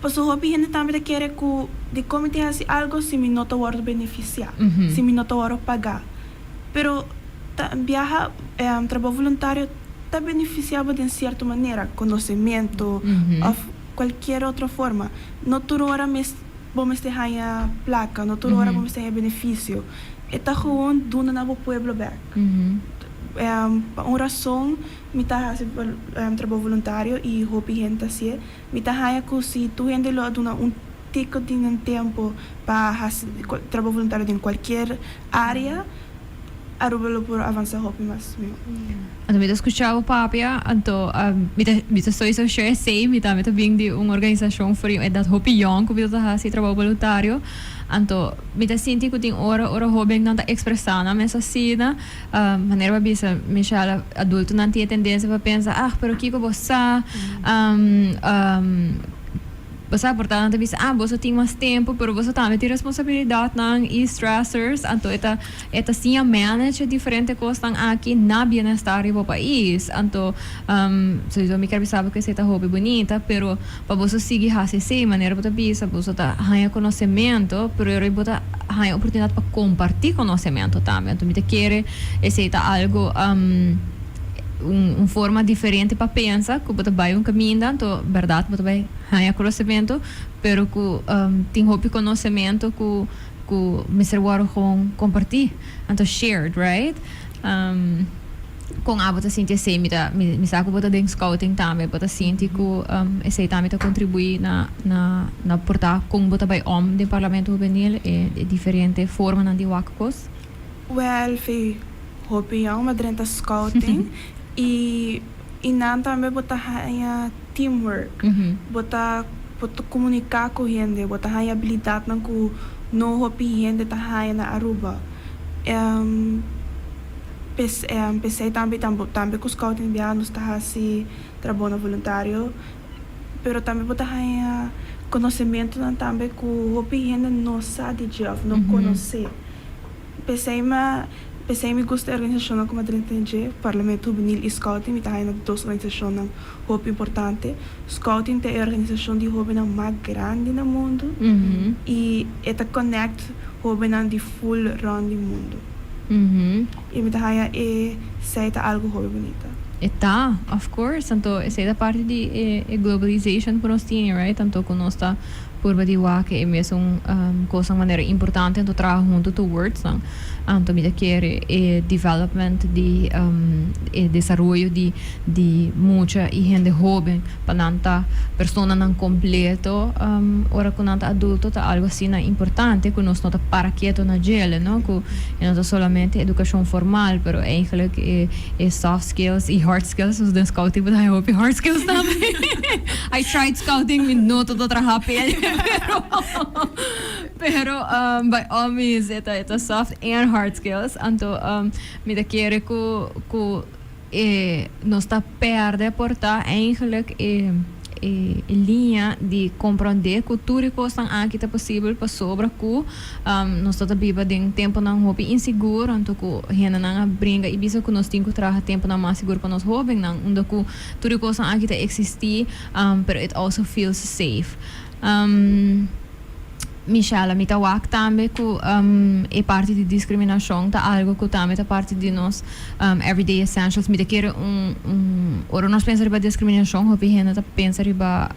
Pasobra hopi hende tambe ta kere ku dikon mi tin hasi algo si mi no ta wòrdu benefisiá, si mi no ta wòrdu pagá. Pero ta biaha trabou voluntario ta benefisiá bo den sierto manera, konosementu òf kualkier otro forma. No tur ora mes bo mester haña plaka, no tur ora bo mester haña benefisio. E ta gewoon duna na bo pueblo bèk. Pa un rason mi ta hasi trabou voluntario i hopi hende ta hasié. Mi ta haña ku si tur hende lo a duna un tiko di nan tempu pa hasi trabou voluntario den kualkier área, Aruba lo por avansá hopi mas mihó. Anto mi ta skuchá bo papia, anto mi ta mi ta sowieso share esei, mi tambe ta bin di un organisashon for di un edat hopi yòn ku mi ta hasi trabou boluntario, anto mi ta sinti ku tin ora ora hóbennan ta ekspresá nan mes asina, Manera bo a bisa, Michelle, adultonan tin e tendensia pa pensa, ah, pero kiko bo sa? Bo sa, por ta nan ta bisa, ah, boso tin mas tempu, pero boso tambe tin responsabilidatnan i stressors. Anto e ta, e ta siña manage e diferente kosnan aki na bienestar di bo pais. Anto, sowieso mi kier bisa bo ku esei ta hopi bunita, pero pa boso sigui hasi esei, manera bo ta bisa, boso ta haña konosementu, pero yora bo ta haña oportunidat pa kompartí konosementu tambe. Anto mi ta kere esei ta algu, un forma diferente pa pensa, ku bo ta bai un kaminda, anto bèrdat bo ta bai haña konosementu, pero ku tin hopi konosementu ku ku mester wòrdu gewoon kompartí, anto shared, right? Kon abo ta sinti esei? Mi ta mi sa ku bo ta den scouting tambe. Bo ta sinti ku esei tambe ta kontribuí na na na por ta kon bo ta bai om den Parlamento Hubenil e e diferente formanan di wak kos? Wèl, fi hopi yòn mi a drenta scouting i i nan tambe bo ta haña teamwork. Bo ta bo ta komuniká ku hende, bo ta haña abilidatnan ku no hopi hende ta haña na Aruba. P'esei tambe tambe ku scouting bia nos ta hasi trabounan voluntario, pero tambe bo ta haña konosementunan tambe ku hopi hende no sa di dje òf no konosé. P'esei mi p'esei mi gusta e organisashonnan ku mi a drenta den dje, Parlamento Hubenil i Scouting, mi ta haña nan dos organisashonnan hopi importante. Scouting ta e organisashon di hóbennan mas grandi na mundu i e ta connect hóbennan di full rònt di mundu. I mi ta haña e esei ta algu hopi bunita. E ta, of course. Anto esei ta parti di e globalization ku nos tini, right? Anto ku nos ta purba di wak e mesun kosnan manera importante anto traha huntu towards nan. Anto mi ta kere e development di e desaroyo di di mucha i hende hoben pa nan ta personanan kompleto ora ku nan ta adulto ta algu asina importante ku nos no ta para keto na djele no ku e no ta solamente edukashon formal pero eigenlijk e e soft skills i hard skills nos den scouting bo ta haña hopi hard skills tambe I tried scouting mi no ta traha p'e pero pero by all means e ta e ta soft and hard skills anto mi ta kere ku ku E nos ta perde por ta eigenlijk e e liña di comprende cu tur e cosnan aki ta posibel pasobra cu nos ta ta biba den temponan hopi insigur anto cu hendenan a bringa y bisa cu nos tin cu traha temponan mas sigur pa nos hobennan unda cu tur e cosnan aki ta existi pero it also feels safe. Michelle, mi ta wak tambe ku e parti di diskriminashon ta algo ku tambe ta parti di nos everyday essentials. Mi ta kere un ora nos pensa riba diskriminashon, hopi hende ta pensa riba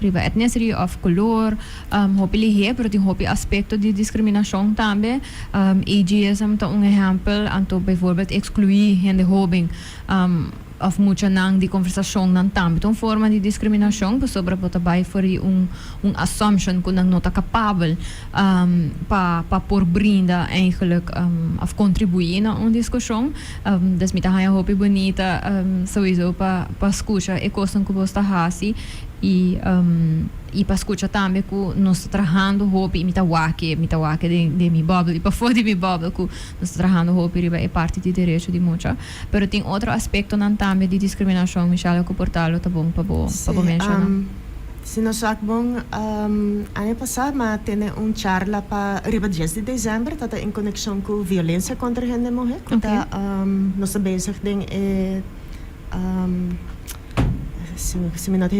riba ethnicity of color, hopi lihé, pero tin hopi aspekto di diskriminashon tambe. Ageism ta un ehèmpel, anto bijvoorbeeld ekskluí hende hóben Of muchanan di conversacionnan tambe ta un forma di discriminacion pasobra bo ta bay for di un un assumption cu nan no ta capabel pa pa por brinda eigenlijk of contribui na un discusion. Dus mi ta haya hopi bunita sowieso pa pa scucha e cosnan cu bos ta haci y y pa scucha tambe cu nos ta trahando hopi y mi ta wak mi ta wak den den mi bubble y pafo di mi bubble cu nos ta trahando hopi riba e parti di derecho di mucha. Pero tin otro aspectonan tambe di discriminacion, Michelle, cu por ta lo ta bon pa bo pa bo Sí, menciona. si nos wak bon, aña pasá mi a tene un charla pa riba dies di december, ta ta en conexion cu violencia contra hende muhe, cu ta nos ta bezig den e, si si mi no ta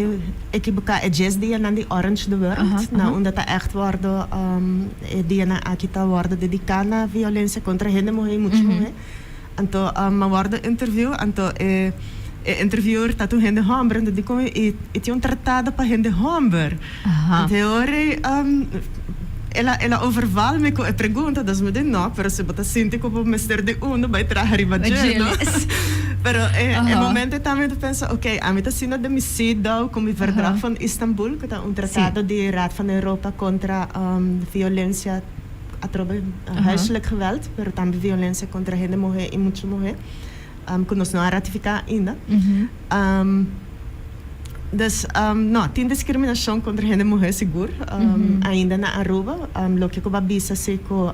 ekiboká, e dies dianan di Orange the World, na unda ta ègt wòrdu, e dianan aki ta wòrdu dediká na violencia contra hende muhe i mucha muhe. Anto m'a wòrdu interview, anto e e interviewer ta un hende hòmber, anto di kon e e tin un tratado pa hende hòmber. Anto e ora ei el a el a overval mi ku e pregunta, dus mi di no, pero si bo ta sinti ku bo mester di uno bai traha riba dje, no? Pero e e momento ei tambe mi ta pensa, ok, ami ta asina den mi CEDAW ku mi Verdrag van Istanbul, ku ta un tratado di Raad van Europa kontra violensia atrobe huiselijk geweld, pero tambe violencia contra hende muhe y mucha muhe, cu nos no a ratifica ainda. Dus, no, tin discriminacion contra hende muhe sigur, ainda na Aruba. Loke cu bo a bisa si cu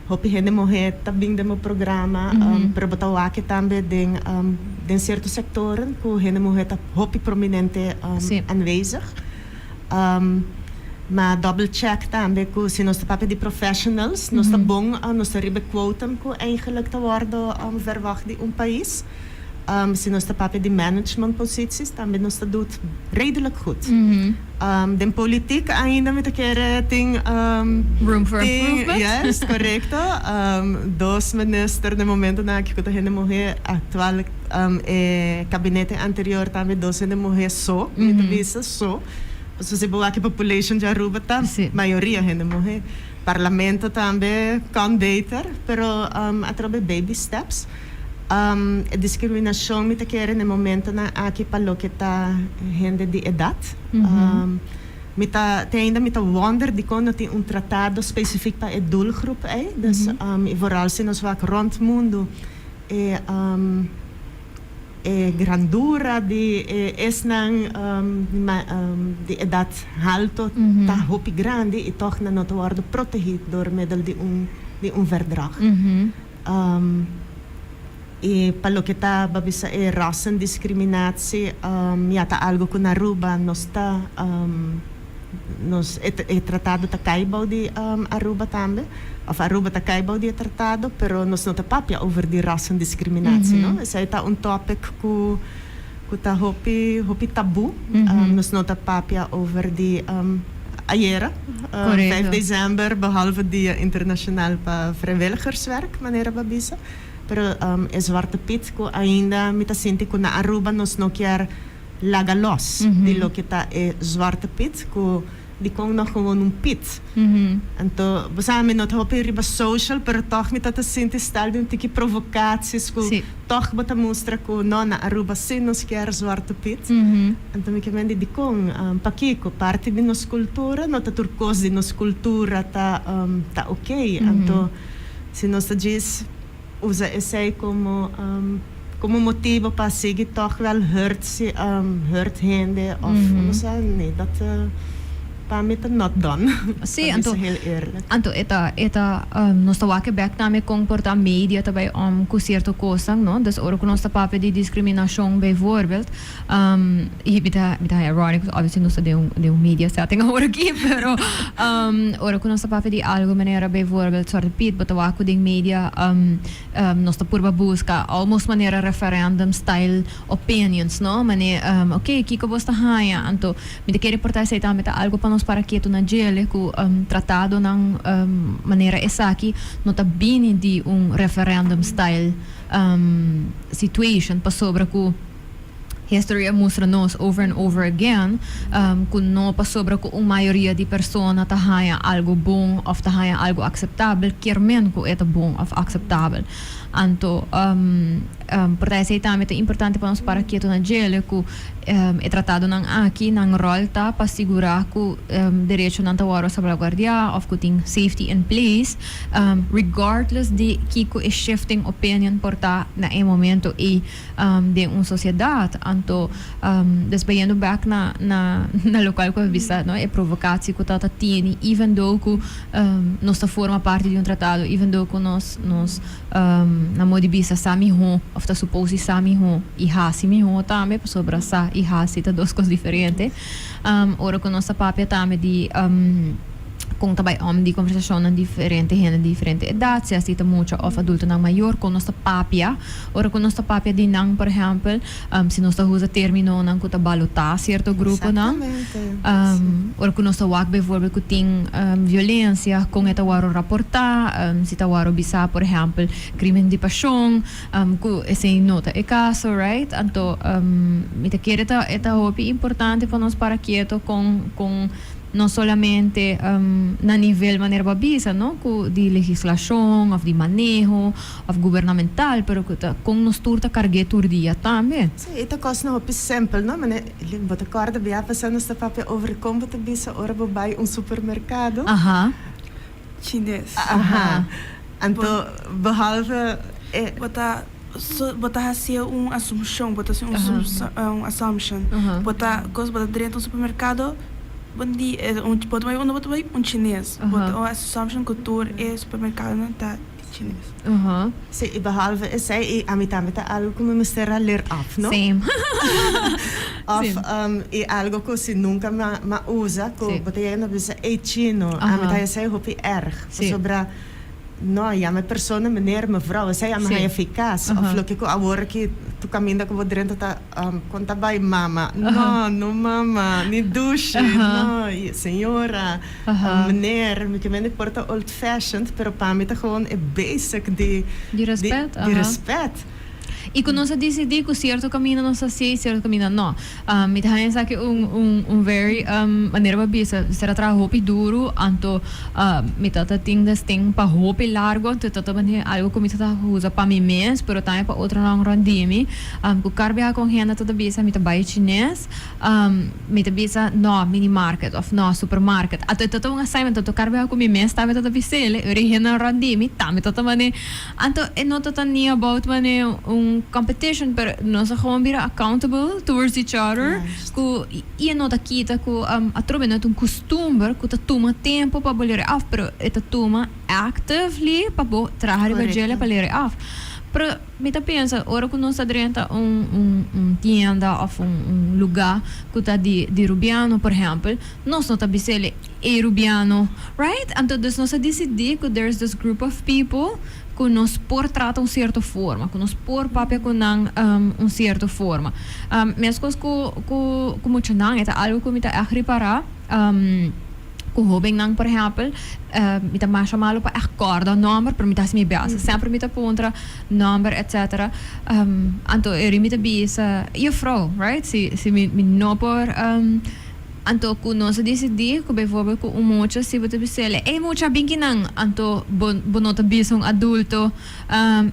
hopi hende muhe ta bin den bo programa, pero bo ta wak tambe den den cierto sectoren cu hende muhe ta hopi prominente aanwezig. Ma double check tambe cu si nos ta papia di professionals, nos ta bon, nos ta riba e quotum cu eigenlijk ta wordo verwacht di un pais. Si nos ta papia di management posities, tambe nos ta doet redelijk goed. Den politiek ainda mi ta kere tin Room for improvement. Juist, correcto. Dos minister den momentonan aki cu ta hende muhe, actual e kabinete anterior tambe dos hende muhe so, mi ta bisa so. Pasobra si bo wak e population di Aruba ta mayoria hende muhe. Parlamento tambe kan beter, pero atrobe baby steps. E discriminacion mi ta kere na e momentonan aki pa loke ta hende di edad. Mi ta, te ainda mi ta wonder dikon no tin un tratado specifiek pa e doelgroep ei. Dus i vooral si nos wak rond mundu e e grandura di e esnan di edat halto ta hopi grandi i tòg nan no ta wòrdu protegí dor middel di un di un verdrag. I pa loke ta babisa e rassendiskriminatie ya ta algu ku na Aruba nos ta Nos e tratado ta kai bou di Aruba tambe, of Aruba ta kai bou di e tratado, pero nos no ta papia over di rassendiskriminatie, no. Esei ta un topic ku ku ta hopi hopi tabu. Nos no ta papia over di ayera, vijf december, behalve dia internacional pa vrijwilligerswerk, manera bo a bisa, pero e zwarte piet ku ainda mi ta sinti ku na Aruba nos no kier Laga los di loke ta e zwarte piet ku dikon no gewoon un piet. Anto bo sa mi no ta hopi riba social pero tòg mi ta ta sinti stal di un tiki provocaties ku tòg bo ta mustra ku no na Aruba si nos kier zwarte piet. Anto mi ke mende dikon pakiko parti di nos kultura no ta tur kos di nos kultura ta ta oke. Anto si nos ta djis. Usa esei komo komo motibo pa sigui tòg wèl hurt si hurt hende òf no sa nee dat pa mi ta not done Sí, pa anto bisa heel eerlijk. anto e ta e ta nos ta wak e bèk tambe kon por ta media ta bai om ku sierto kosnan no dus ora ku nos ta papia di diskriminashon bijvoorbeeld i mi ta mi ta haña ironic pasobra obviously nos ta den un den un media setting awor aki pero ora ku nos ta papia di algo manera bijvoorbeeld Zwarte Piet bo ta wak ku den media nos ta purba buska almost manera referendum style opinions no mane ok kiko bos ta haña anto mi ta kere por ta esei tambe ta algo pa nos. nos para ketu na djele ku tratadonan manera esaki no ta bini di un referendum style situation pasobra ku history a mustra nos over and over again ku no pasobra ku un mayoria di persona ta haña algu bon òf ta haña algu akseptabel kier men ku e ta bon òf akseptabel. Anto por ta esei tambe ta importante pa nos para ketu na djele ku e tratadonan aki nan ròl ta pa sigurá ku derechonan ta wòrdu salvaguardiá òf ku tin safety in place regardless di kiko e shifting opinion por ta na e momento ei. Den un sociedad. Anto des bayendo bek na na na locual cu a bisa no e provocatie cu ta ta tini even though cu nos ta forma parti di un tratado even though cu nos nos na modo di bisa sa miho of ta suppose di sa miho y haci miho tambe pasobra sa y haci ta dos cos diferente ora cu nos ta papia tambe di Kon ta bai om di konversashonnan diferente hende di diferente edat, sea si ta mucha òf adultonan mayor, kon nos ta papia ora ku nos ta papia di nan, por ehèmpel, si nos ta usa términonan ku ta balotá sierto gruponan, ora ku nos ta wak bijvoorbeeld ku tin violensia, kon e ta wòrdu raportá, si ta wòrdu bisá, por ehèmpel, krimen di pashon, ku esei no ta e kaso, right? Anto mi ta kere ta e ta hopi importante pa nos para kieto kon kon. No solamente na nivel manera bo a bisa no cu di legislacion of di maneho of gubernamental pero cu ta con nos tur ta cargu'e tur dia tambe. Sí, e ta cosnan hopi simpel no, mane bo ta corda bia pasa nos ta papia over con bo ta bisa ora bo bay un supermercado. Aha. Chines. Aha. Anto behalve e. Bo ta so bo ta hacié un asumcion, bo ta haci un assumption. Bo ta cos bo ta drenta un supermercado, bon di un bo ta bay unda bo ta bay un chines. Bo ta un assumption cu tur e supermercadonan ta di chines. Sí, y behalve esey y ami tambe ta algo cu mi mester a leer af, no? Same. Of y algo cu si nunca m'a usa cu bo ta yega na bisa ey chino, ami ta haya esey hopi erg. Pasobra. No, yama e persona meneer, mevrouw, esei yama haña eficaz. Of loke ku awor aki tu kaminda ku bo drenta ta kon ta bai mama. No, no mama, ni dushi, no, señora, meneer. Mi ke mende por ta old fashioned, pero pa mi ta gewoon e basic di Di respet, di respet. I ku nos a disidí ku sierto kaminda nos ta hasié i sierto kaminda no. Mi ta haña esaki un un un very manera pa bisa ser a traha hopi duru anto mi tata tin destin pa hopi largo anto e tata manera algo ku mi ta usa pa mi mes pero tambe pa otronan rònt di mi ku kar biaha ku un hende ta ta bisa mi ta bai chines mi ta bisa no mini market of no supermarket anto e tata un assignment anto kar biaha ku mi mes tambe ta ta bis'el e ora e hendenan rònt di mi tambe ta ta manera Anto e no ta ta ni about mane un competition pero nos a gewoon bira accountable towards each other cu y e no ta kita cu atrobe no ta un custumber cu ta tuma tempo pa bo lera af pero e ta tuma actively pa bo traha riba djele pa lera af pero mi ta pensa ora cu nos ta drenta un un un tienda of un un lugar cu ta di di Rubiano por ehempel nos no ta bisele E Rubiano, right? Anto dus nos a disidí ku there's this group of people ku nos por trata un sierto forma, ku nos por papia ku nan un sierto forma. Meskos ku ku ku muchanan, e ta algu ku mi ta ègt ripará ku hóbennan por ehèmpel, mi ta masha malu pa ègt kòrda nòmber, pero mi ta hasi mi bèst. Semper mi ta puntra nòmber etcetera. Anto e mi ta bisa juffrouw, right? Si si mi mi no por. Anto ku nos a disidí ku bijvoorbeeld ku un mucha si bo ta bis'el, Ey mucha bin kinan, anto bo bo no ta bisa un adulto,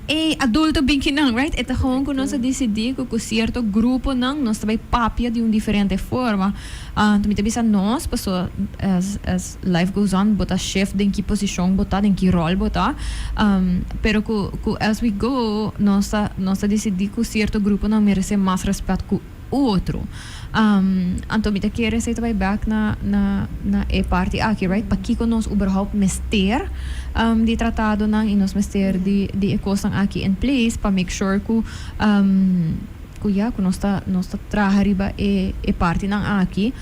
Ey adulto bin kinan, right? E ta gewoon ku nos a disidí ku ku sierto gruponan nos ta bai papia di un diferente forma. Anto mi ta bisa nos paso as as life goes on bo ta shift den ki posishon bo ta, den ki ròl bo ta, pero ku ku as we go nos ta nos ta disidí ku sierto gruponan meresé mas rèspèt ku otro. Anto mi ta kere esei ta bai bek na na na e parti aki, right? Pakiko nos uberhaupt mester di tratadonan i nos mester di di e kosnan aki in place pa make sure ku ku ya ku nos ta nos ta traha riba e e partinan aki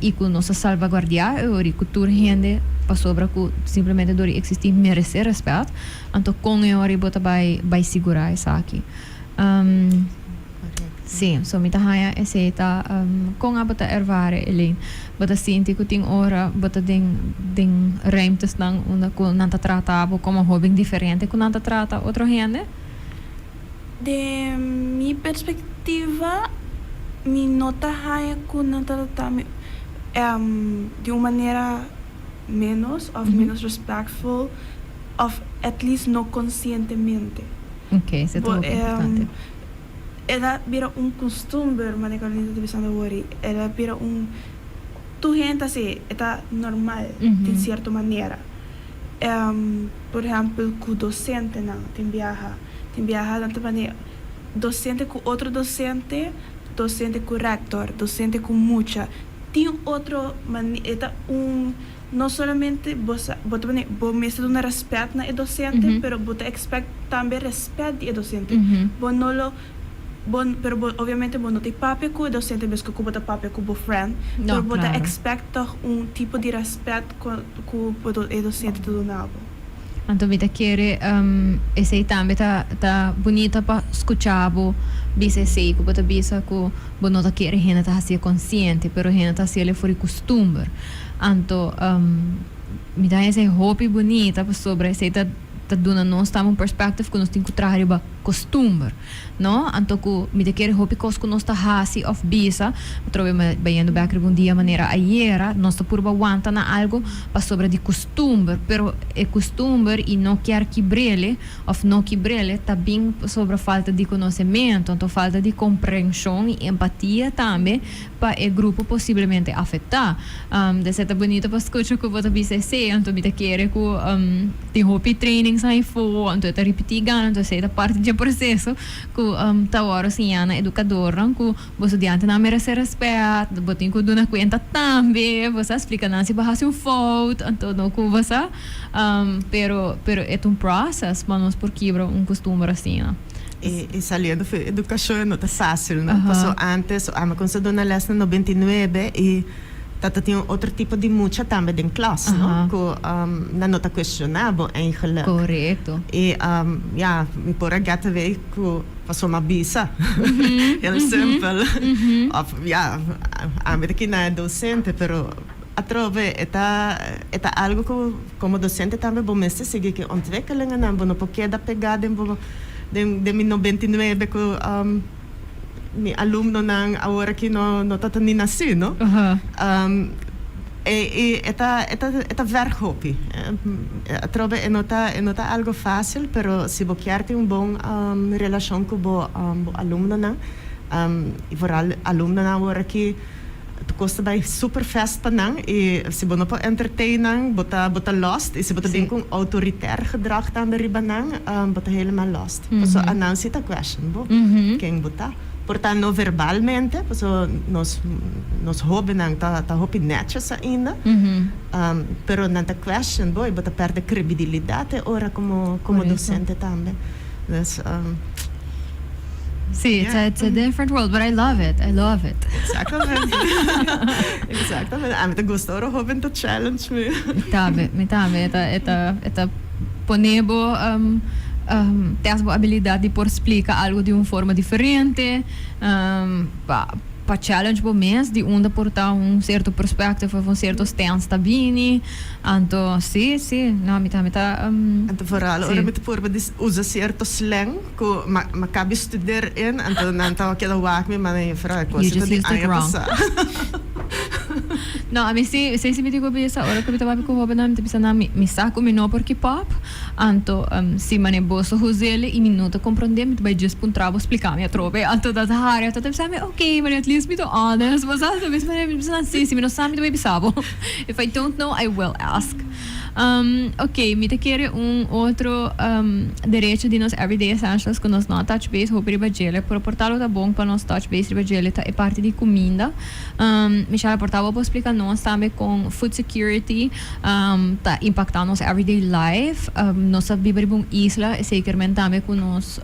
i ku nos ta salvaguardiá e ori ku tur hende pasobra ku simplemente dor di eksistí meresé rèspèt. Anto kon e ori bo ta bai bai sigurá esaki? Si, so mi ta haña esei ta kon abo ta ervare Elaine. Bo ta sinti ku tin ora bo ta den den ruimtesnan unda ku nan ta trata bo komo hoben diferente ku nan ta trata otro hende? Den mi perspektiva mi no ta haña ku nan ta trata mi di un manera ménos òf ménos respectful òf at least no konsientemente. Ok, esei ta hopi importante. El a bira un kustumber, manera Carolina ta bisando awor, el a bira un, tur hende ta hasi, e ta normal den sierto manera. Por ehèmpel ku dosentenan tin biaha, tin biaha nan ta manera dosente ku otro dosente, dosente ku rèktor, dosente ku mucha, tin otro mane, e ta un. No solamente bo sa, bo ta pone, bo mester duna respet na e docente, pero bo ta expect tambe respet di e docente. Bo no lo, bo, pero bo, obviamente bo no ta papia cu e docente mesco cu bo ta papia cu bo friend, No, pero bo ta claro. expect toch un tipo di respet cu, cu bo do, e docente ta duna bo. Anto mi ta kere esei tambe ta ta bunita pa scucha bo bisa esei cu bo ta bisa cu bo no ta kere hende ta hacié consciente, pero hende ta haciele for di custumber. Anto mi ta haña esei hopi bunita pasobra esei ta ta duna nos tambe un perspective cu nos tin cu traha riba costumber, no? Anto cu mi ta kere hopi cos cu nos ta haci of bisa, atrobe mi bayendo bek riba un dia manera ayera, nos ta purba wanta na algo pasobra di costumber, pero e costumber y no kier kibrele of no kibrele ta bin pasobra falta di conocemento, anto falta di comprension y empatia tambe pa e grupo posiblemente afecta. Des e ta bunito pa scucha cu bo ta bisa esey, anto mi ta kere cu tin hopi trainings ayfo, anto e ta ripiti gana, anto esey ta parti dje proceso cu ta worde siña na educadornan cu bo studiantenan merece respet, bo tin cu duna cuenta tambe, bo sa splica nan si bo haci un fout, anto no cu bo sa, pero pero e ta un process pa nos por kibra un costumber asina. E saliendo for educacion no ta facil no, paso antes ami cuminsa duna les na 99 y tata tin un otro tipo di mucha tambe den klas no, cu nan no ta cuestiona bo eigenlijk. Corecto. Y ya mi por a get away cu paso mi a bisa heel simpel of ya ami ta kina e docente pero atrobe e ta e ta algo cu como docente tambe bo mester sigui cu e ontwikkelingennan bo no por keda pega den bo den den mi 99 cu mi alumnonan awor aki no no ta ta ni naci no e e ta e ta e ta verg hopi atrobe e no ta e no ta algo facil pero si bo kier tin un bon relacion cu bo bo alumnonan y vooral alumnonan awor aki Tu kos ta bai super fast pa nan i si bo no por entertain nan bo ta bo ta lost i si bo ta bin ku un autoritair gedrag tambe riba nan bo ta helemaal lost. Paso anan si ta question bo ken bo ta. Por ta no verbalmente paso nos nos hobennan ta ta hopi netjes ainda pero nan ta question bo i bo ta perde credibilidad e ora komo komo docente tambe. Dus. Sí, it's a, it's a different world, but I love it, I love it. Exactamente. Exactamente. Ami ta gusta ora hoben ta challenge mi. Mi tambe, mi tambe. E ta, e ta, e ta pone bo um, um, test bo abilidad di por splica algo di un forma diferente, um, pa, pa challenge bo mes di unda por ta un cierto perspective of un cierto stance ta bini. Anto, sí, sí, no, mi tambe ta, um, Anto vooral ora mi ta purba di usa cierto slang cu ma ma cabi studeer in, anto nan ta keda wak mi, ma juffrouw e You cosa ta just di used it aña wrong. pasa. No, ami si, esei si mi tin cu bisa, ora cu mi ta papia cu hobennan, mi ta bisa nan, mi mi sa cu mi no por keep up, anto si manera boso huzele y mi no ta comprende, mi ta bay djis puntra bo splica mi atrobe, anto nan ta hari, anto ta bisa mi, ok, but at least mi ta honest, bo sa, mi bisa nan, si, si mi no sa mi ta bay bisa bo. If I don't know, I will ask. Ok, mi ta kere un otro derecho di nos everyday essentials ku nos no a touch base hopi riba djele, pero por ta lo ta bon pa nos touch base riba djele ta e parti di kuminda. Michelle, por ta bo por splika nos tambe kon food security ta impakta nos everyday life. Nos ta biba riba un isla, esei kermen tambe ku nos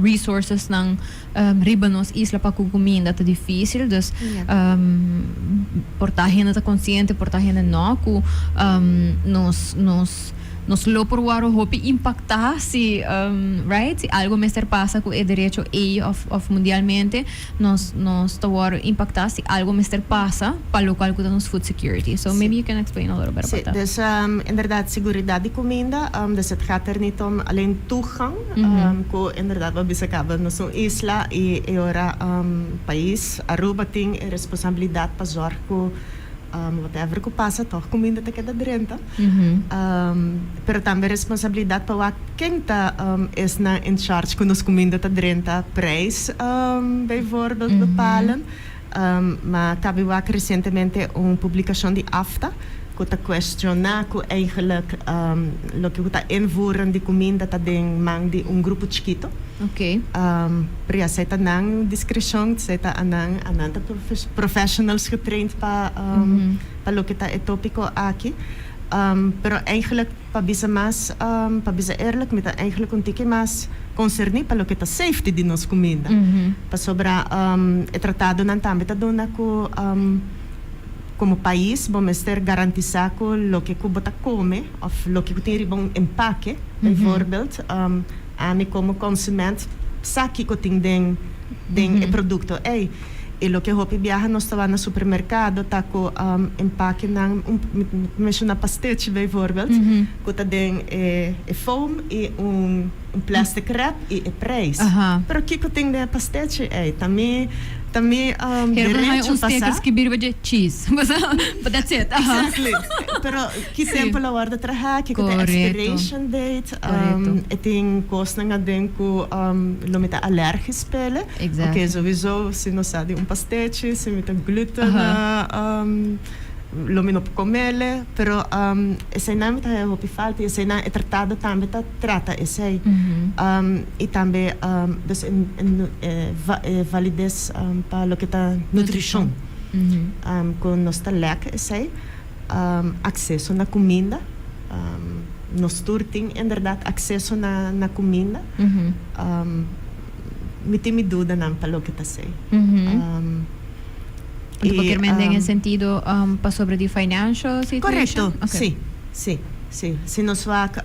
resourcesnan Riba nos isla pa cu cuminda ta dificil, dus por ta hende ta consciente, por ta hende no, cu nos nos Nos lo por wòrdu hopi impaktá si, right, si algu mester pasa ku e derecho ei òf òf mundialmente nos nos ta wòrdu impaktá si algu mester pasa pa lokual ku ta nos food security. So maybe you can explain a little bit Sí, about that. Dus inderdaad seguridad di cuminda, dus het gaat er niet om alleen toegang, cu inderdaad bo a bisa caba nos un isla y e ora pais Aruba tin e responsabilidad pa zorg cu whatever cu pasa toch cuminda ta keda drenta. Pero tambe responsabilidad pa wak ken ta esnan in charge cu nos cuminda ta drenta, prijs bijvoorbeeld bepalen. Ma cabe wak recientemente un publicacion di AFTA cu ta cuestiona cu eigenlijk loke cu ta invoeren di cuminda ta den man di un grupo chikito. Pero ya esey ta nan discrecion, esey ta anan, anan ta professionals getraind pa pa loke ta e topico aki. Pero eigenlijk pa bisa mas, pa bisa eerlijk, mi ta eigenlijk un tiki mas concerni pa loke ta safety di nos cuminda. Pasobra e tratadonan tambe ta duna cu como pais bo mester garantisa cu loke cu bo ta come of loke cu tin riba un empake, bijvoorbeeld, ami como consument sa kico tin den den e producto ey. E loke hopi biaha nos ta wak na supermercado ta cu empakenan, un mi ta menciona pastechi bijvoorbeeld, cu ta den e e foam y un un plastic wrap y e prijs. Pero kico tin den e pastechi ey? Ta mi ta mi Hero por haña derecho un pa sticker sa. skibi riba dje cheese. But that's it. Exactly. Pero ki tempo lo wordo traha, kico ta e expiration date, e tin cosnan aden cu lo mi ta alergisch p'ele. Oké, sowieso si no sa di un pastechi, si mi ta gluten, lo mi no por comele. Pero eseinan mi ta haya hopi falta y eseinan e tratado tambe ta trata esei. Y tambe dus e validez pa loke ta nutricion. Cu nos ta lek esei, acceso na cuminda. Nos tur tin inderdaad acceso na cuminda. Mi tin mi dudanan pa loke ta esei. Anto bo kier men den e sentido pasobra di financial situation? Correcto, si, si, si. Si nos wak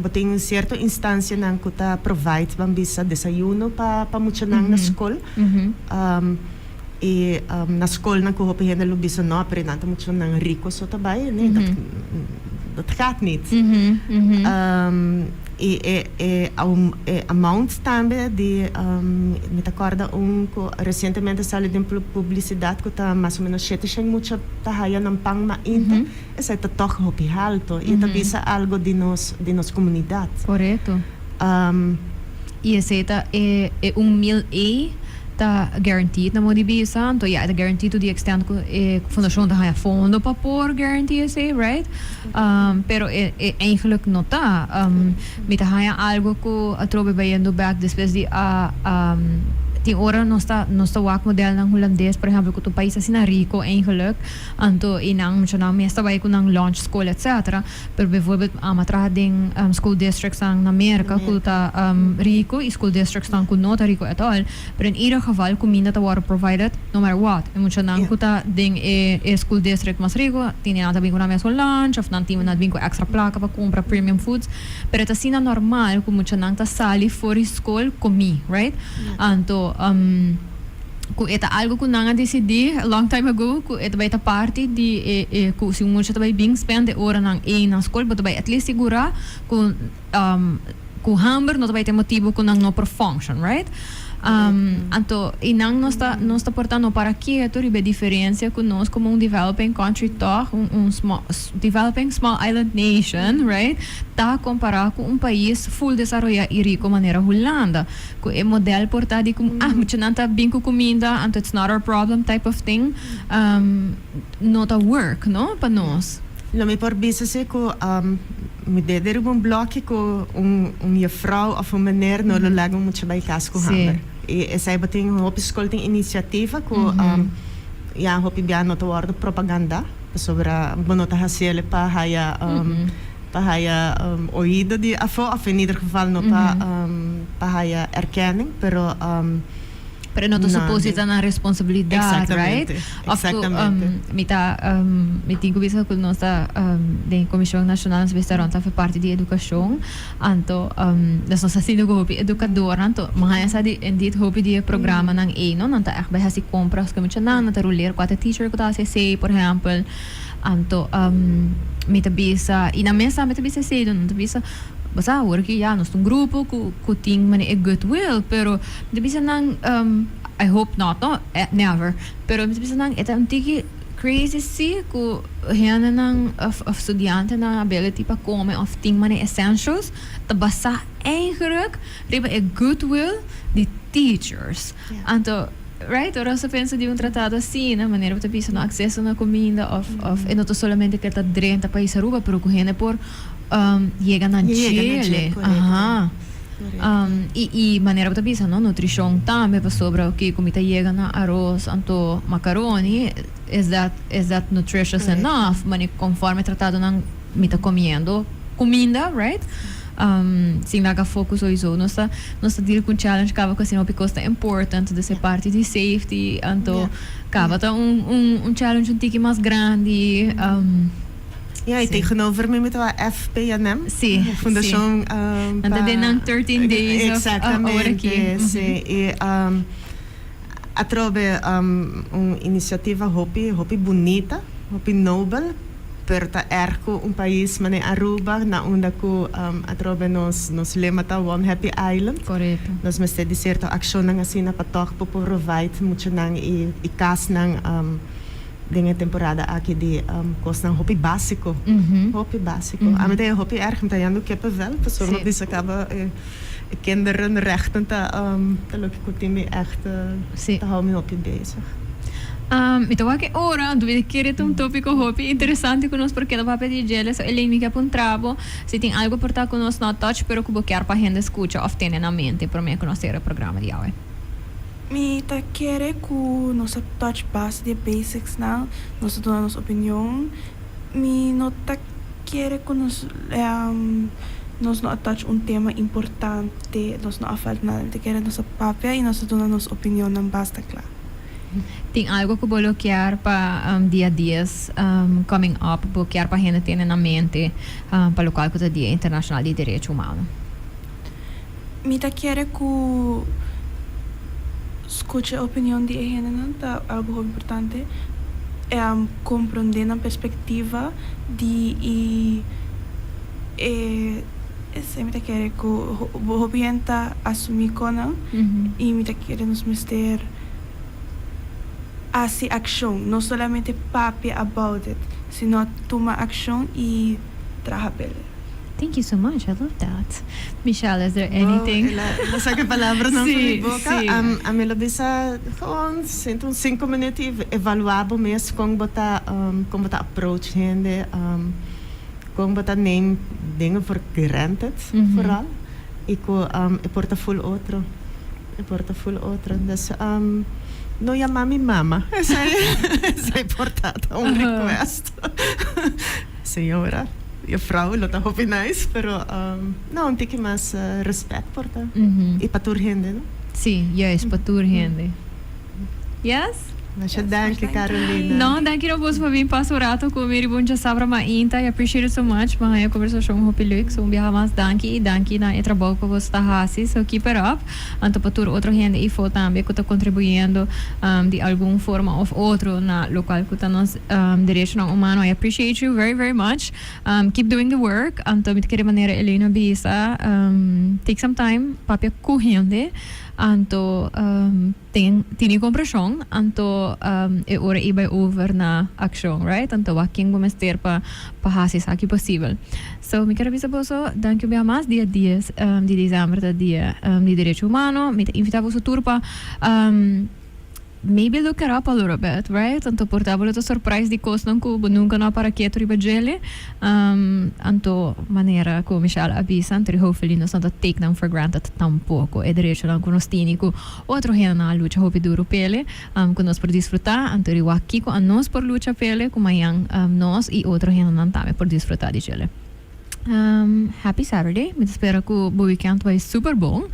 bo tin cierto instancianan cu ta provide ban bisa desayuno pa pa muchanan na scol. Y na scolnan cu hopi hende lo bisa no, pero nan ta muchanan rico so ta bay. Nee, dat dat gaat niet. Y e e e amount tambe di mi ta corda un cu recientemente sali den publicidad cu ta mas o menos shete shen mucha ta haya nan pan mainta, esai ta toch hopi halto y ta bisa algo di nos di nos comunidad. Correcto. Y esei ta e e un mil ei ta guaranteed na modo di bisa, anto ya e ta guaranteed to the extent cu e fundacion ta haya fondo pa por guarantee esei, right? Pero e e eigenlijk no ta. Mi ta haña algo cu atrobe bayendo bek despues di a tin ora nos ta nos ta wak modelnan Hulandes por ehempel cu ta un pais asina rico eigenlijk, anto y nan muchanan mes ta bay cu nan lunch school etcetera, pero bijvoorbeeld ami a traha den school districtsnan na Merca cu ta rico y school districtsnan cu no ta rico at all. Pero in ieder geval cuminda ta wordo provided no matter what. E muchanan cu ta den e e school district mas rico tin nan ta bin cu nan mesun lunch of nan tin nan ta bin cu extra placa pa cumpra premium foods. Pero e ta asina normal cu muchanan ta sali for di school comi, right? Anto cu e ta algo cu nan a dicidi a long time ago cu e ta bay ta parti di e e cu si un mucha ta bay bin spend e oranan ey na school bo ta bay at least sigura cu Cu hamber no ta bay ta e motibo cu nan no por function, right? Anto y nan nos ta nos ta por ta no para keto riba e diferencia cu nos como un developing country toch, un un small developing small island nation, right, ta compara cu un pais full desaroya y rico manera Hulanda. Cu e model por ta di cu ah muchanan ta bin cu cuminda anto it's not our problem type of thing, no ta work, no, pa nos. Lo mi por bisa si cu mi dede riba un bloki cu un un juffrouw of un meneer no lo laga un mucha bay cas cu hamber. Y esey bo tin hopi scol tin iniciativa cu ya hopi bia no ta wordo propaganda pasobra bo no ta haciele pa haya pa haya oido di afo of in ieder geval no pa pa haya erkenning pero. Pero no ta No, supose ta nan responsabilidad, right? Exactamente, Of ku, exactamente. mi ta mi tin ku bisa ku nos ta den Komishon Nashonal nos bisa rond ta parti di edukashon, anto nos no sa sinti ku hopi edukadornan anto mi haña sa di indeed hopi di e programanan ei no, nan ta ègt bai hasi kompras ku e muchanan, nan ta ruler ku ata teacher ku ta hasi esei por ehèmpel, anto mi ta bisa i nan mes tambe ta bisa esei, nan ta bisa bo sa awor ki ya nos ta un grupo ku ku tin manera e goodwill pero mi ta bisa nan I hope not no never pero mi ta bisa nan e ta un tiki crazy si ku hendenan of of studiantenan ability pa kome of tin manera essentials ta basa eigenlijk riba e goodwill di teachers anto right ora nos ta pensa di un tratado asina manera bo ta bisa no acceso na kuminda of of e no ta solamente ke ta drenta pais Aruba pero ku hende por yega na djele aha y y manera bo ta bisa no nutricion tambe pasobra oke cu mi ta yega na aros anto macaroni is that is that nutritious enough mane conforme tratadonan mi ta comiendo cuminda right sin laga afo cu soiso nos ta nos ta deal cu un challenge caba cu asina hopi cos ta important dus e parti di safety anto caba ta un un challenge un tiki mas grandi. Ja, y tegenover mi mi ta FPNM. Sí. Fundacion um, pa... den nan 13 days Exactamente, of, sí. Y atrobe un iniciativa hopi, hopi bunita, hopi nobel, pero ta erg cu un pais manera Aruba, na unda cu atrobe nos, nos lema ta One Happy Island. Correcto. Nos mester di cierto accionnan asina pa toch por provide muchanan y, y casnan Den e temporada aki di kosnan hopi básiko, hopi básiko. Ami ta e hopi erg, mi ta yendo kippenvel, pasobra mi bisa kaba e kinderenrechten ta ta loke ku tin mi ègt ta hou mi hopi bezig. Mi ta wak e ora, anto mi ta kere ta un tópiko hopi interesante ku nos por keda papia di djele. So Elaine mi ke puntra bo si tin algu por ta ku nos no a touch pero ku bo kier pa hende skucha òf tene na mente promé ku nos sera e programa di awe. Mi ta kere ku nos a touch base di e basics nan, nos a duna nos opinion. Mi no ta kere ku nos nos no a touch un tema importante, nos no a falta nada. Mi ta kere nos a papia i nos a duna nos opinionnan basta kla. Tin algo ku bo lo kier pa dia dies coming up bo kier pa hende tene na mente pa lokual ku ta Dia Internashonal di Derecho Humano? Mi ta kere ku skucha e opinion di e hendenan ta algu hopi importante, komprondé nan perspektiva di i e esei mi ta kere ku hopi hende ta asumí konan i mi ta kere nos mester hasi akshon, no solamente papia about it, sino tuma akshon i traha p'e. Thank you so much, I love that. Michelle, is there anything? Wow, el a saca e palabranan for mi boca. Ami lo bisa gewoon sinta un cinco minuut y evalua bo mes con bo ta con bo ta approach hende, con bo ta neem dingen voor granted vooral y cu e por ta full otro, e por ta full otro. Dus no yama mi mama, esey esey por ta un request. Señora, juffrouw lo ta hopi nice, pero no, un tiki mas respet por ta. Y pa tur hende, no? Sí, juist, pa tur hende. Yes? Masha danki, Carolina. No, danki na boso pa bin pasa un rato cu mi riba un djasabra mainta. I appreciate it so much. Mi a haña conversacion hopi leuk. So un biaha mas danki y danki na e trabou cu boso ta haci. So keep it up. Anto pa tur otro hende eyfo tambe cu ta contribuyendo di algun forma of otro na locual cu ta nos Derechonan humano I appreciate you very very much keep doing the work anto mi ta kere manera Elena bisa take some time papia ku hende anto ten tini kompreshon anto e ora ei bai over na akshon right anto wak ken bo mester pa pa hasi esaki posibel so mi kere bisa boso danki un bia mas dia dies di december ta dia di derecho humano mi ta invita boso tur pa Maybe look it up a little bit, right? Anto por ta bo lo ta surprise di cosnan cu bo nunca no a para keto riba djele. Anto manera cu Michelle a bisa, anto di hopefully nos no ta take nan for granted tampoco. E derechonan cu nos tini cu otro hendenan a lucha hopi duro p'ele, cu nos por disfruta. Anto di wak kico anos por lucha p'ele cu mañan nos y otro hendenan tambe por disfruta di djele. Happy Saturday. Mi ta spera cu bo weekend bai super bon.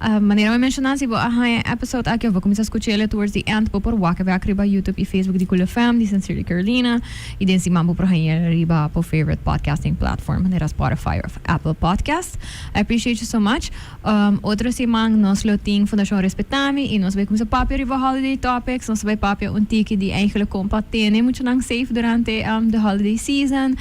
Manera mi menciona, si bo a haña episode aki of bo cuminsa scuch'ele towards the end, bo por wak back riba YouTube y Facebook di Cool FM, di Sincerely Carolina, y den siman bo por haña riba bo favorite podcasting platform, manera Spotify of Apple Podcast. I appreciate you so much. Otro siman nos lo tin Fundacion Respetami y nos bay cuminsa papia riba holiday topics. Nos bay papia un tiki di eigenlijk con pa tene muchanan safe durante the holiday season,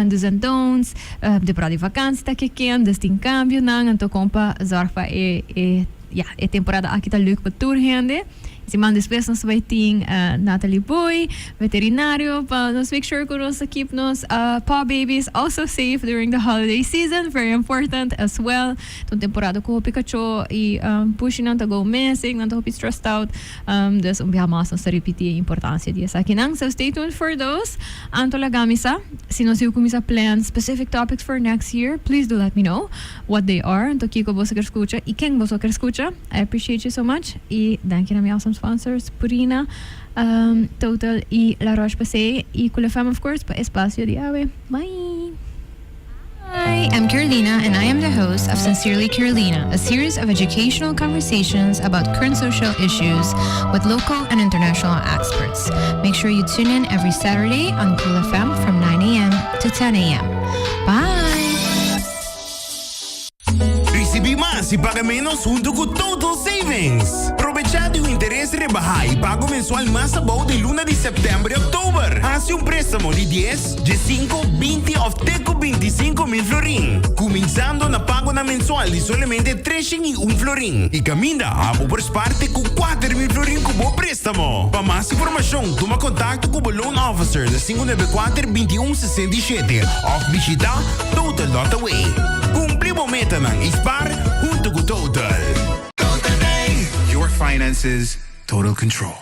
do's and don'ts, temporada di vakantie ta keken, dus tin cambionan, anto con pa zorg pa e e ya e temporada aki ta leuk pa tur hende. Siman despues nos bay tin Natalie Boy, veterinario, pa nos make sure cu nos ta keep nos paw babies also safe during the holiday season, very important as well. Ta un temporada cu hopi cacho y pushinan ta go missing, nan ta hopi stressed out, dus un biaha mas nos ta ripiti e importancia di esakinan. So stay tuned for those. Anto laga mi sa si nos yu cuminsa plan specific topics for next year, please do let me know what they are, anto kico boso kier scucha y ken boso kier scucha. I appreciate you so much y danki na mi awesome sponsors Purina, Total y La Roche Posay y Cool FM of course pa espacio di awe. Bye! Hi, I'm Carolina and I am the host of Sincerely Carolina, a series of educational conversations about current social issues with local and international experts. Make sure you tune in every Saturday on Cool FM from 9 a.m. to 10 a.m. Bye! Ricibi mas y paga menos hunto cu Total Savings. Probecha di un interes rebaha y pago mensual mas abou den luna di september y october. Haci un prestamo di dies, diescinco, binti of te cu binticinco mil florin, cuminsando na pagonan mensual di solamente treshen y un florin. Y caminda abo por spaar te cu 4000 florin cu bo prestamo. Pa mas informacion tuma contacto cu bo loan officer na 594 21 67 of bishita Total dot away. Cumpli bo metanan y spaar hunto cu Total. Total Day! Your finances, total control.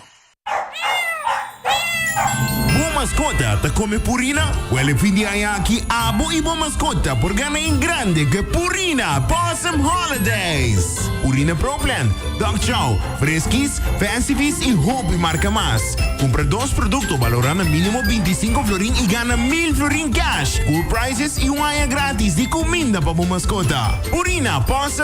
Bo mascota ta come Purina? Wel e fin di aña aki abo y bo mascota por gana en grande cu e Purina Pawsome Holidays! Purina Pro Plan, Dog Chow, Friskies, Fancy Feast y hopi marca mas. Cumpra dos producto balora na minimo 25 florin y gana 1000 florin cash. Cool prizes y un aña gratis di cuminda pa bo mascota. Purina Pawsome.